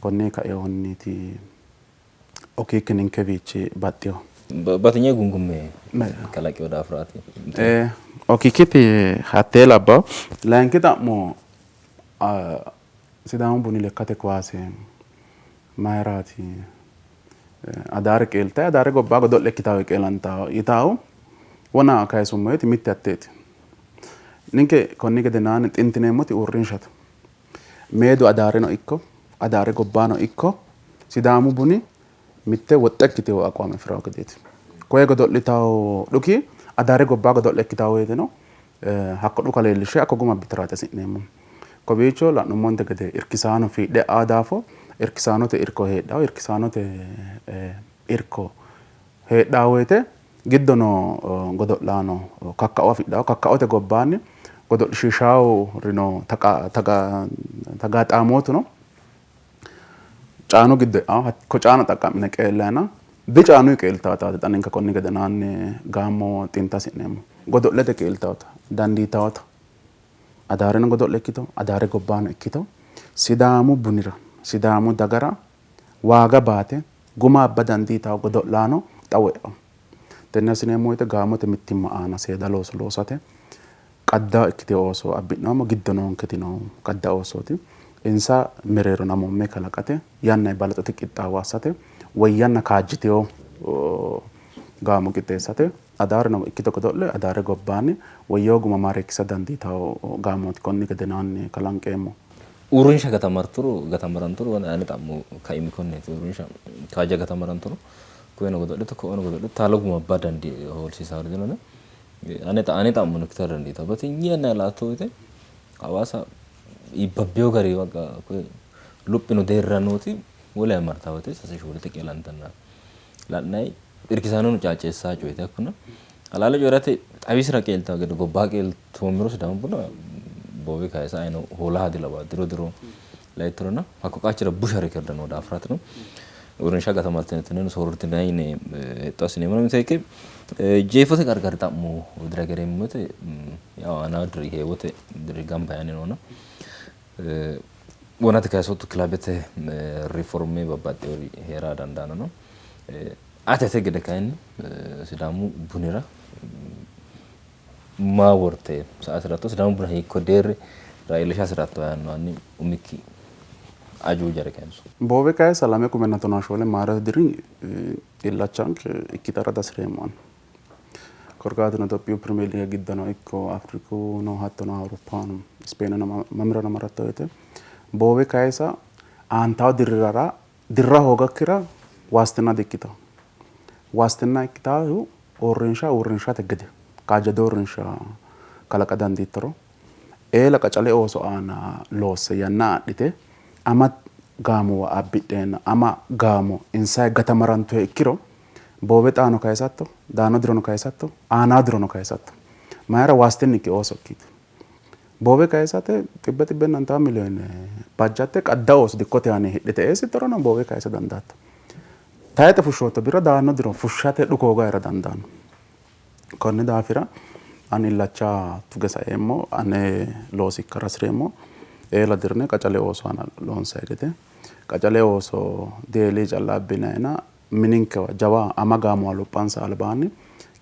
Konni kainohunniiti Okiikki ninkewiichi baxxino. Batinye gungumme kalaqino daafiraati. Okiikkiti hattee labbawo. Layinki xa'mo Sidaamu Buni lekkate kowaase mayiraati Adaare qeeltayi Adaare gobbaa godo'le ikkitawo qeelantawo yitawo wona kayisummo woyte mitte hatteeti. Ninke konni gedenaanni xintineemmoti uurrinshate. Meedu Adaareno ikko Adaare gobbaano ikko Sidaamu Buni mitte woxxe ikkitino aqwaame afi'rawo gedeeti. Koye godo'litawo dhuki Adaare gobbaa godo'le ikkitawo woyteno hakko dhuka leellishshe hakko guma abbitaraati hasi'neemmohu. Kowiicho la'nummonte gede irkisaano fiidhe e'awo daafo irkisaanote irko heedhawo. Irkisaanote irko heedhawo woyte giddo noo godo'laano kakkao afidhawo. Kakkaote gobbaanni godo'lishiishaworino tagaxaamootuno caanu giddo e'awo. Hakko caano xaqqa'mine qeellayina dicaanuyi qeeltawotaati xa ninke konni gedenaanni gaamo xinta hasi'neemmo. Godo'lete qeeltawota dandiitawota Adaareno godo'le ikkito Adaare gobbaano ikkito Sidaamu bunira Sidaamu dagara waaga baate guma abba dandiitanno godo'laano xawo e'u. Tenne assineemmo woyte gaamote mittimma aana seeda looso loosate qadda ikkitino ooso abbi'noommo, giddo noonketi no qadda oosooti. Insa mereero namoomme kalaqate yanna balaxote qixxaawo assate woyyanna kaajjitino gaamo qixxeessate Adaareno ikkito godo'le Adaare gobbaanni woyyino guma maareekkisa dandiitanno gaamooti konni gedenaanni kalanqeemmo. Uurrinsha gatamarturo gatamaranturo ane xa'mo kaimi konneeti. Uurrinsha kaajja gatamaranturo koyeno godo'lito ko'ono godo'lito taalo guma abba dandi hoolsiisaari dinona. Ane ane xa'mono ikkitara dandiitanno. Batinye yanna la''atto woyte Hawaasa iibbabbeyo gari baqa koye lophino deerra nooti wolewa martawo woyte sase shoolete qeelantanna la'nanni irkisaanono caacceessawo coyeeti hakkuno. Halaale coyi'rate xawisira qeeltawo gede gobba qeeltoommero Sidaamu buna boowe kayisa ayino hoolaha dilawawo diro diro laittorona hakko qachira busha rikerde noo daafiraatino uurrinsha gatamartinotino soorritinanni yine hexxo assineemmo. Miteekke jeefote qarqari xa'mo dira gereemmo woyte yaw anaa diri heewote diri gamba yaanni noona wonate kayisootto kilabete riforme babbaxxewori hee'ra dandaanno no. Atete gede kayinni Sidaamu bunira maa worte sa''a hasi'ratto? Sidaamu buna hiikko deerrira iillisha hasi'ratto yaanno hanni umikki ajuujare kayinso. Boowe kayisa lame kumenna tonaa shoole maarote diri illachanke ikkitara dihasi'reemmo ani. Korkaatuno Itophiyu Pirimeer Liige giddono ikko Afrikuno hattono Awuroppahono Ispeeneno mamirano maratto woyte boowe kayisa aantawo dirrara dirra hoogakkira waastinna di''ikkitanno. Waastinna ikkitaahu uurrinsha uurrinshate gede kaajjado uurrinsha kalaqa dandiittoro eela qacale ooso aana loosse yanna adhite ama gaamuwa abbidheenna ama gaamo insayi gatamarantuhe ikkiro boowe xaano kayisatto, daanno dirono kayisatto, aanaa dirono kayisatto. Mayira waastinnikki oosokkiiti. Boowe kayisate xibbe xibbenna ontaa miliyoone bajjatte qadda ooso dikkote aana hidhite eessittorono boowe kayisa dandaatto. Tayixe fushshootto birra daanno diro fushshate dhuku hoogahera dandaanno. Konni daafira ani illacha tuge saeemmo, ane loosi ikkara hasi'reemmo. Eela dirne qacale ooso aana loonsayi gede qacale ooso deelii calla abbinayina Mininkewa jawa ama gaamuwa lophansa albaanni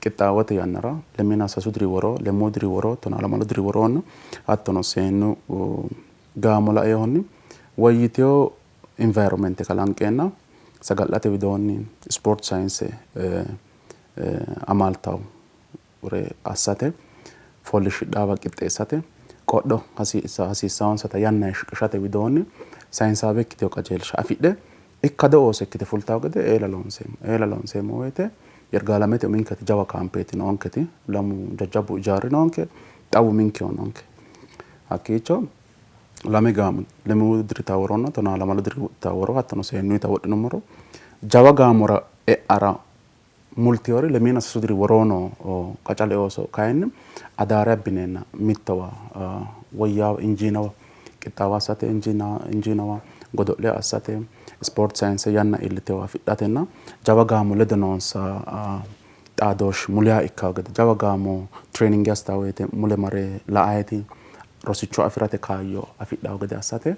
qixxaawote yannara lemina sasu diri woro, lemuu diri woro, tonaa lamalu diri woroonna hattono seennu gaamo lainohunni woyyitino environment kalanqeenna saga'late widoonni sport sayinse amaaltawore assate, fooliishshidhaawa qixxeessate, qodho hasiissawonsata yanna shiqishate widoonni sayinsaawe ikkitino qajeelsha afidhe ikkado ooso ikkite fultawo gede eela loonseemmo. Eela loonseemmo woyte Yirgaalamete uminketi jawa kaampeeti noonketi, lamu jajjabbu ijaari noonke, xawu uminkehu noonke. Hakkiicho lame gaamo lemuu dirita woronna tonaa lamalu dirita woro hattono seennuyita wodhinummoro jawa gaamora e'ara multinori lemiina sasu diri woroo noo qacale ooso kayinni adaare abbineenna mittowa woyyaawa injiinowa qixxaawo assate, injiinowa godo'le assate, ispoorte sayinse yanna iillitewa afidhatenna jawa gaamo ledo noonsa xaadooshshi muliha ikkawo gede jawa gaamo training assitawo woyte mule mare la''ayti Rosicho afi'rate kaayyo afidhawo gede assate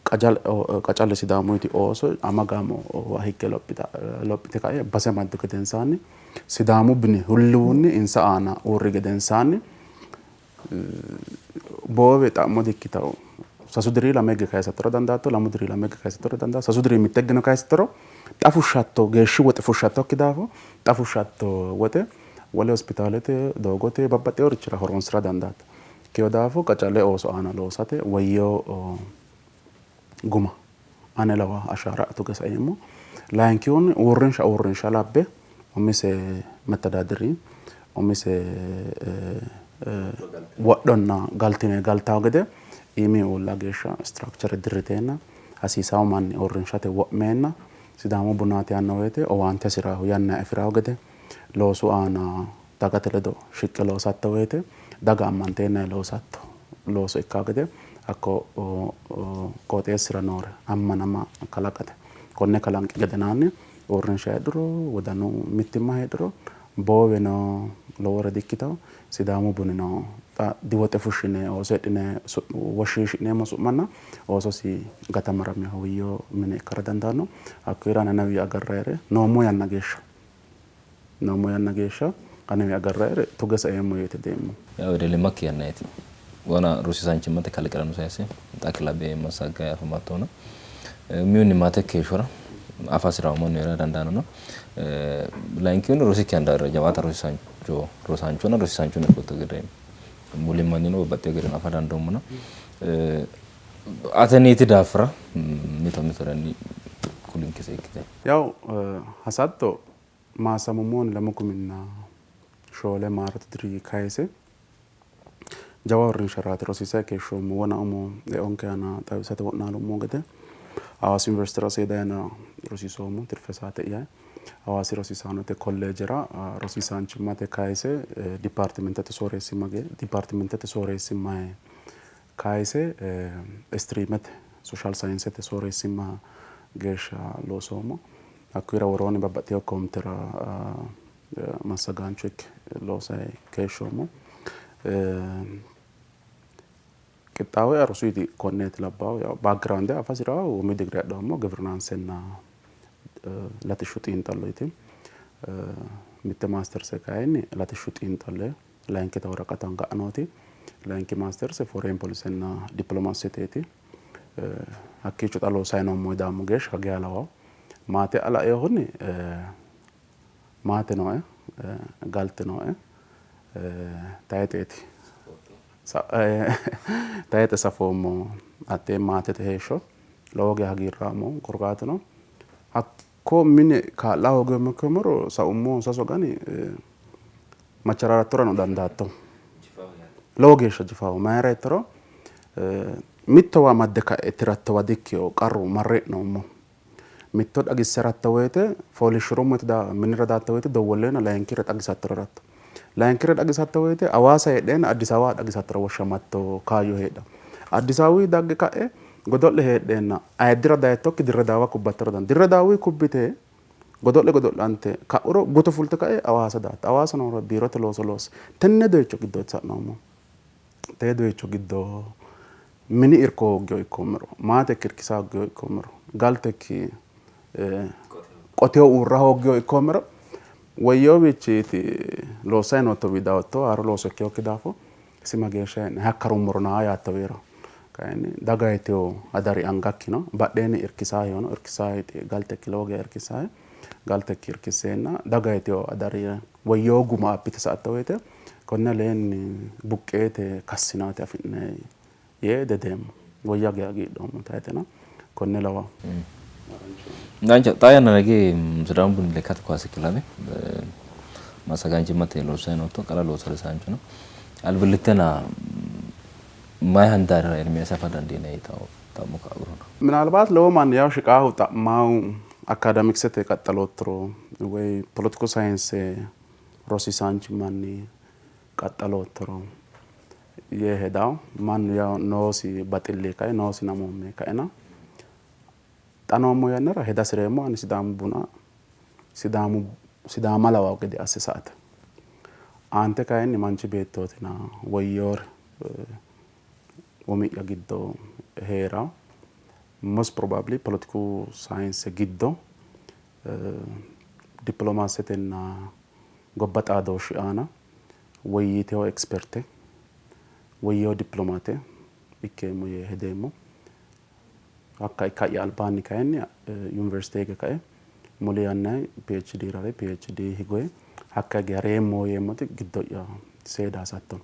qacale Sidaamuyiti ooso ama gaamowa higge lophite ka'e base amaddu gedensaanni Sidaamu buni hulluwunni insa aana uurri gedensaanni boowe xa'mo dikkitawo. Sasu diri lame higge kayisattora dandaatto, lamu diri lame higge kayisattora dandaatto, sasu diri mitte higgeno kayisattoro xa fushshatto geeshshi woxe fushshattokki daafo xa fushshatto woxe wole hospitaalete, doogote babbaxxeworichira horonsira dandaatto. Ikkino daafo qacale ooso aana loosate woyyeewo guma ane lawa ashaara tuge saeemmo. Layinkihunni uurrinsha uurrinsha labbe umise mettadaadiri umise wodhonna galtine galtawo gede iimi uulla geeshsha structure dirriteenna hasiisawo manni uurrinshate wo'meenna Sidaamu Bunaati yaanno woyte owaante hasi'raahu yanna afi'rawo gede loosu aana dagate ledo shiqqe loosatto woyte daga ammanteennahe loosatto looso ikkawo gede hakko qooxeessira noore ammanama kalaqate. Konne kalanqi gedenaanni uurrinsha heedhuro, wodanu mittimma heedhuro booweno lowore dikkitawo. Sidaamu bunino xa diwoxe fushshine ooso hidhine woshshiishi'neemmo su'manna oososi gatamaraminoha woyyo mine ikkara dandaanno. Hakkuyira anewi agarrayire noommo yanna geeshsha noommo yanna geeshsha anewi agarrayire tuge saeemmo yee hedeemmo. Yaw wedellimmakki yannaeti. Wona rosiisaanchimmate kalqirano sayisse xa kilabe massaggayi afamattona. Umihunni maatekki heeshshora afa hasi'rawo mannu hee'rara dandaannona. Layinkihunni rosikki handaarira jawaata rosiisaancho rosaanchonna rosiisaanchono ikkootto gede muli mannino babbaxxewo garinni afa dandoommona. Ateneeti daafira mito mitore kulinke seekkite. Yaw hasatto maassamummohunni 2004 maarote diri kayise jawa uurrinsharaati rosiisayi keeshshoommo. Wona umo eonke aana xawisate wo'naalummo gede Hawaasi Yuniversitera seeda yanna rosiisoommo tirfe saate'ya. Hawaasi rosiisaanote kolleejera rosiisaanchimmate kayise dipaartimentete sooreessimma dipaartimentete sooreessimma kayise istiriimete sooshaal sayinsete sooreessimma geeshsha loosoommo. Hakkuyira woroonni babbaxxino komitera massagaancho ikke loosayi keeshshoommo. Qixxaawo'ya rosuyiti konneeti labbaahu yaw background afa hasi'raahu umi digire adhoommo givirinaansenna latishshu xiinxalloyti. Mitte maasterse kayinni latishshu xiinxalle layinkita woraqata anga nooti. Layinki maasterse foreign polisenna dippilomaaseteeti. Hakkiicho xa loosayi noommo daammo geeshsha kageya lawawo. Maate'ya lainohunni maate nooe, galte nooe, tayixeeti tayixe safoommo hattee maatete heeshsho lowo geya hagiirraamo korkaatuno hakko mine kaa'la hoogeemmo ikkoommero saummo sasu agani machararattorano dandaatto. Lowo geeshsha jifaho mayira yittoro mittowa amadde ka'e tirattowa dikkino qarru marre hee'noommo. Mitto xagisse haratto woyte fooliishshi'rummo yite minira daatto woyte dowwolleenna layinkire xagisattora haratto. Layinkire xagisatto woyte Hawaasa heedheenna Addis Awawa xagisattora woshshamatto kaayyo heedhanno. Addis Awawi dagge ka'e godo'le heedheenna ayiddira dayittokki Dirre Daawa kubbattora dandaatto. Dirre Daawuyi kubbite godo'le godo'lante ka'uro guto fulte ka'e Hawaasa daatto. Hawaasa nooro biirote looso loosse. Tenne doyicho giddooti sa'noommohu. Tee doyicho giddo mini irko hooggiho ikkoommero, maatekki irkisa hooggiho ikkoommero, galtekki qoteho uurra hooggiho ikkoommero woyyewowiichiiti loossanni noottowi dawootto haaro looso ikkinokki daafo isi mageeshsha hee'ne hakka rummorona yaatto wirro. Kayinni dagayitewo adari angakki no badheenni irkisaaheho no irkisaahe galtekki lowo geya irkisaahe galtekki irkisseenna dagayitewo adari woyyewo guma abbite sa''atto woyte konni aleenni buqqeete kassinaate afi'nanni yee dedeemmo. Woyya geya hagiidhoommo tayxeno konne lawanno. Dancha, xaa yannara hige Sidaamu Buni Lekkate Kaase Kilawe massagaanchimmate loossanni nootto, qara loosu harisaanchono. Albillittena mayi handaarira Ermiyaasi afa dandiinanni yitanno xa'mo ka'urona. Minaalbaat lowo manni yawo shiqaahu xa'maahu akkaadamiksete qaxxaloottoro woy poletiku sayinse rosiisaanchimmanni qaxxaloottoro yee hedawo. Mannu yawo noosi baxilli kae noosi namoomme kaena xa noommo yannara heda hasireemmo ani Sidaamu buna Sidaamu Sidaama lawawo gede asse sa''ate. Aante kayinni manchi beettootina woyyoore. Umi'ya giddo hee'ra most probably poletiku sayinse giddo dippilomaasetenna gobba xaadooshshi aana woyyitewo experte, woyyewo dippilomaate ikkeemmo yee hedeemmo. Hakka ikka'ya albaanni kayinni yuniversite hige kae muli yannanni PhD rare PhD higoye hakka hige hareemmo yeemmoti giddo'ya seeda hasatto no.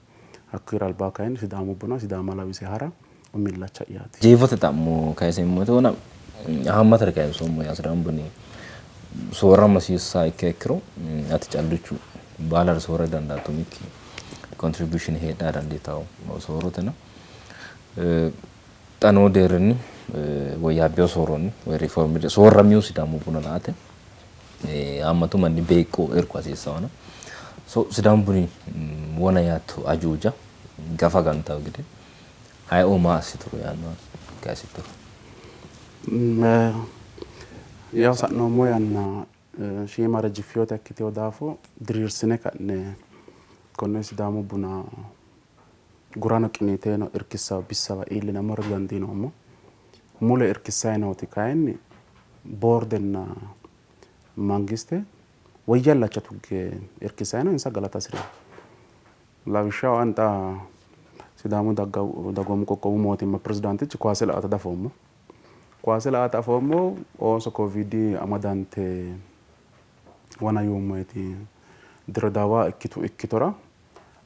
Hakkuyira albaa kayinni Sidaamu buna Sidaama lawise hara umi illacha'yaati. Jeefote xa'mo kayiseemmo woyte wona haammatare kayinsoommo yaa Sidaamu buni soorrama hasiissannoha ikkiha ikkiro ati callichu baalare soorra didandaatto, umikki contribution heedhara dandiitanno soorrotena xa noo deerrinni woyyaabbino soorronni woyi riformide soorramino Sidaamu buna la''ate haammatu manni beeqqo irko hasiissannona so Sidaamu buni wona yaatto ajuuja gafa gantawo gede ayeoo maa assituro yaannoha kayisittoro. Yawo sa'noommo yanna shiimare jiffinota ikkitino daafo diriirsine ka'ne konne Sidaamu buna gurano qiniiteno irkissawo bissawa iillinammora didandiinoommo. Mule irkissayi nooti kayinni boordenna mangiste woyya illacha tugge irkissayi no, insa galata hasi'reemmo. Lawishshaho ani xa Sidaamu dagoomu qoqqowu mootimma pirezidaantichi kowaase la''ate dafoommo. Kowaase la''ate afoommo ooso kovidi amadante wona yuummoeti Diredaawa ikkitu ikkitora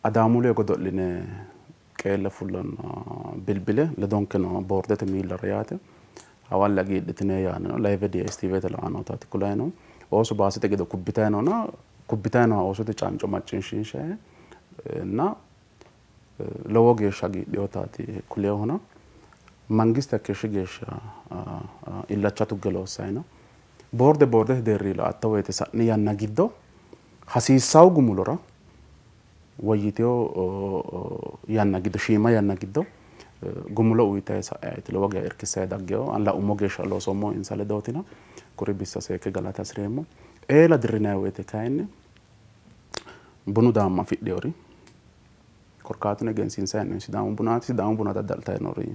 Adaamu ledo godo'line qeelle fullanna bilbile ledonke noo boordete miillara yaate hawalle hagiidhitine yaanni no. Live DSTVte la''a nootaati kulayi noohu. Ooso baasete gede kubbitayi noona kubbitayi nooha oosote canco macciishshiinshayi na lowo geeshsha hagiidhinotaati kuleehuna. Mangiste hakkeeshshi geeshsha illacha tugge loossayi no. Boorde boordete deerri la''atto woyte sa'ni yanna giddo hasiissawo gumulora woyyitino yanna giddo shiima yanna giddo gumulo uyitayi sa'ayti lowo geya irkissayi daggino. Ani laummo geeshsha loosoommohu insa ledootina kuri bissa seekke galata hasireemmo. Eela dirrinayi woyte kayinni bunu daamma afidhinori korkaatuno egensiinsayi hee'noonni Sidaamu bunaati. Sidaamu buna dadda'litayi noori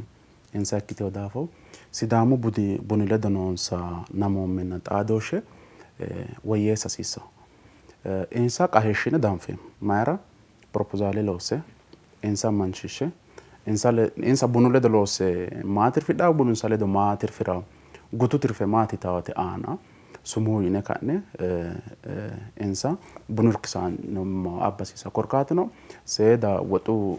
insa ikkitino daafo Sidaamu budi buni ledo noonsa namoommenna xaadooshshe woyyeessa hasiissanno. Insa qaheeshshine danfeemmo. Mayira? Propozaale loosse, insa ammanchiishshe, insa bunu ledo loosse maa tirfidhawo, bunu insa ledo maa tirfirawo, gutu tirfe maati yitawoote aana sumuu yine ka'ne insa bunu irkisaanimma abba hasiissanno. Korkaatuno seeda woxu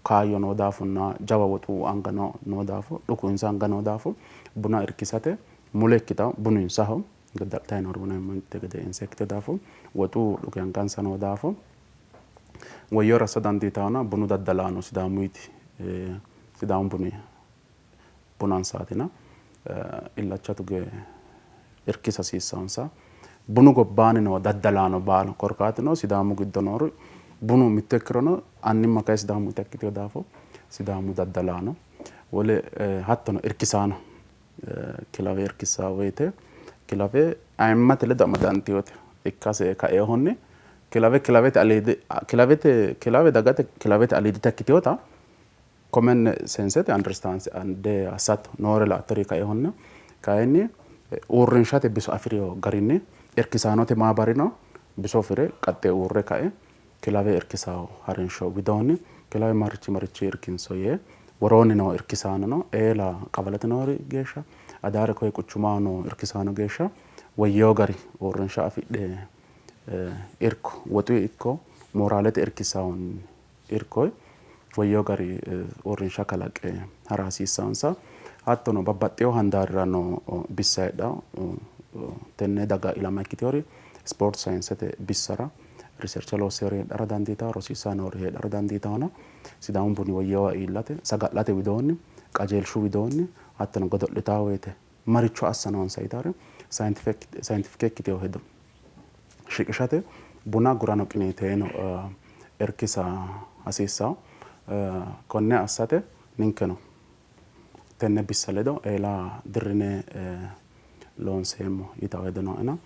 kaayyo noo daafonna jawa woxu anga noo daafo, dhuku insa anga noo daafo buna irkisate mule ikkitawo bunu insaho. Dadda'litanni noori buna gede insa ikkitino daafo woxu dhuki angansa noo daafo woyyore assa dandiitawona bunu daddalaano Sidaamuyiti Sidaamu buni bunansaatina illacha tuge irkisa hasiissansa. Bunu gobbaanni noo daddalaano baalu korkaatuno Sidaamu giddo noori bunu mitto ikkirono annimma kayi Sidaamuyita ikkitino daafo Sidaamu daddalaano wole hattono irkisaano Kilawe irkissanno woyte kilawe ayimmate ledo amadantinote ikkase kainohunni kilawe kilawete aliidi kilawete kilawe dagate kilawete aliidita ikkitinota common sensete understand assatto noore la''attori kainohunni kayinni uurrinshate biso afi'rino garinni irkisaanote maabarino biso afire qaxxe uurre kae Kilawe irkisawo harinsho widoonni kilawe marichi marichi irkinso yee woroonni noo irkisaanono eela qawalete noori geeshsha Adaare koye quchumaho noo irkisaano geeshsha woyyeewo gari uurrinsha afidhe irko woxuyi ikko mooraalete irkisawonni irkoyi woyyeewo gari uurrinsha kalaqe hara hasiissansa. Hattono babbaxxeewo handaarira noo bissa heedhanno. Tenne daga ilama ikkitinori ispoorte sayinsete bissara riserche loossewori heedhara dandiitanno, rosiissayi noori heedhara dandiitannona Sidaamu buni woyyeewa iillate saga'late widoonni, qajeelshu widoonni hattono godo'litaa woyte maricho assa noonsa yitawore sayintifike ikkitewo hedo shiqishate buna gurano qiniiteeno irkisa hasiissanno. Konne assate ninkeno tenne bissa ledo eela dirrine loonseemmo yitawo hedo nooena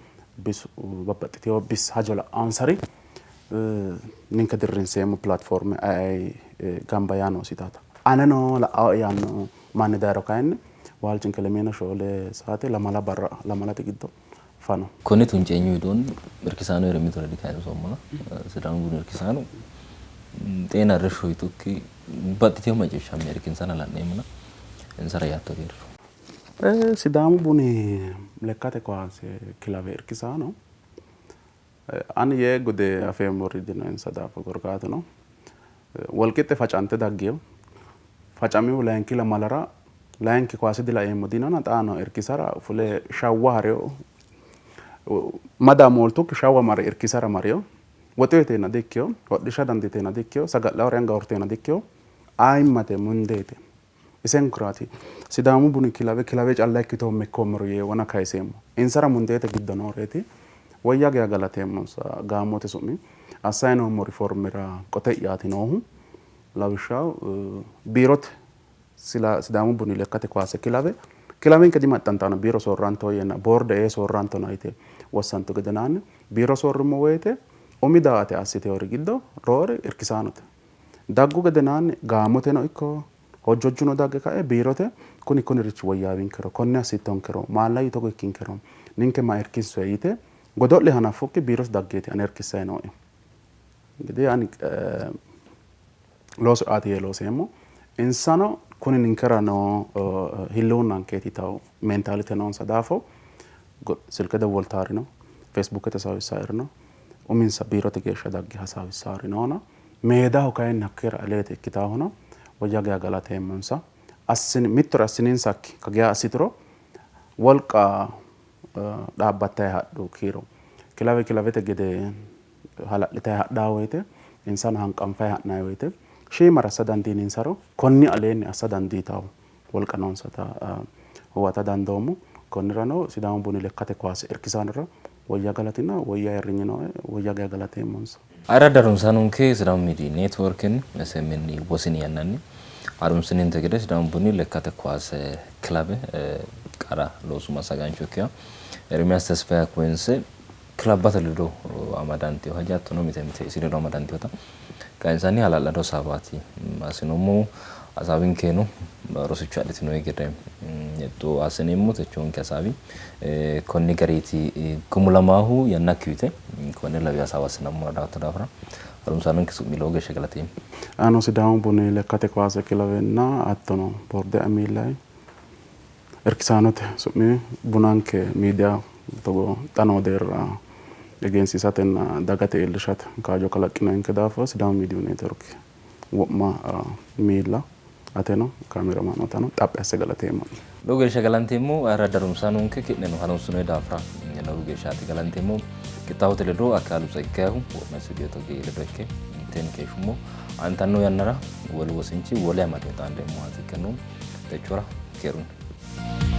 bisu babbaxxitewo bissa hajo la'aansari ninke dirrinseemmo pilaatifoorme ayi gamba yaa noositaata. Aneno la''aoe yaanno manni dayiro kayinni waalchinke lemiina shoole saate lamala barra lamalate giddo fano. Konni tunceenyi widoonni irkisaano heere mitore dikayinsommona Sidaamu bunu irkisaano xeena arrishsho yitukki baxxiteyo macciishshamme irkinsana la'neemmona insara yaatto geerro. Sidaamu buni lekkate kowaase kilawe irkisaano ani yee gude afeemmori dino insa daafo, korkaatuno Wolqixxe facante daggino. Facamihu layinki lamalara layinki kowaase dilaeemmo dinona xaano irkisara fule shawwa harino. Mada mooltukki shawwa mare irkisara marino. Woxe uyiteenna dikkino, hodhishsha dandiiteenna dikkino, saga'lawore anga worteenna dikkino. Ayimmate mundeete. Isenkuraati Sidaamu Buni kilawe kilawe calla ikkitoomme ikkoommero yee wona kayiseemmo. Insara mundeete giddo nooreeti. Woyya geya galateemmonsa. Gaamote su'mi assanni noommo riformera qote'yaati noohu. Lawishshaho, biirote Sidaamu Buni lekkate kowaase kilawe kilawenke dimaxxantanno biiro soorranto yeenna boorde ee soorrantona yite wossantu gedenaanni biiro soorrummo woyte umi daa''ate assiteewori giddo roore irkisaanote. Daggu gedenaanni gaamoteno ikko hojjojjuno dagge ka'e biirote kuni kunirichi woyyaawinkero, konne assittonkero, maallayyu togo ikkinkero, ninke ma irkinsoye yite godo'le hanaffukki biirote daggeeti ane irkissayi nooe. Ingidihi ani looso'yaati yee looseemmo. Insano kuni ninkera noo hilluunnankeeti yitawo mentaalite noonsa daafo silke dowwoltaari no, feesbuukete hasaawissaari no, uminsa biirote geeshsha dagge hasaawissaari noona. Meedaho kayinni hakkiira aleete ikkitaahuno woyya geya galateemmonsa. Assini mittore assininsakki kageya assituro wolqa dhaabbattayi hadhu kiiro kilawe kilawete gede hala'litayi hadhaa woyte insano hanqanfayi ha'nayi woyte shiimare assa dandiininsaro konni aleenni assa dandiitawo wolqa noonsata huwata dandoommo. Konnirano Sidaamu Buni lekkate kowaase irkisaanora woyya galatinna woyya ayirrinyi nooe, woyya geya galateemmonsa. Ayirradda harunsaanonke Sidaamu Miidiyi Neetworkenni, SMN, wosini yannanni harunsininte gede Sidaamu Buni lekkate kowaase kilawe qara loosu massagaancho ikkinoha Ermiyaas Tesfaye koyinse kilabbate ledo amadantino haja hattono mite mite isi ledo amadantinota kayinsanni hala'lado hasaawaati assinoommohu. Hasaawinkeno rosicho adhitinoyi gede hexxo assineemmo. Techoonke hasaawi konni gariiti gumulamaahu yannakki uyite konne lawi hasaawa assinammora daatto daafira harunsaanonke su'mi lowo geeshsha galateemmo. Xaano Sidaamu Buni Lekkate Kowaase Kilawenna hattono boorde miilla irkisaanote su'mi bunanke miidiya togo xa noo deerra egensiisatenna dagate iillishate kaayyo kalaqqinonke daafo Sidaamu Miidiyu Neetworke wo'ma miilla ateno kaameeramaanootano xaphi asse galateemmo'ne. Lowo geeshsha galanteemmo ayirradda harunsaanonke ki'neno harunsinoyi daafira lowo geeshshaati galanteemmo. Qixxaawote ledo Akaalu Tseggayehu wo'ma studiyote ogeeyye ledo ikke mitteenni keeshshummo. Aantanno yannara wolu wosinchi wole amado xaandeemmoha ikkanno. Techora keerunni.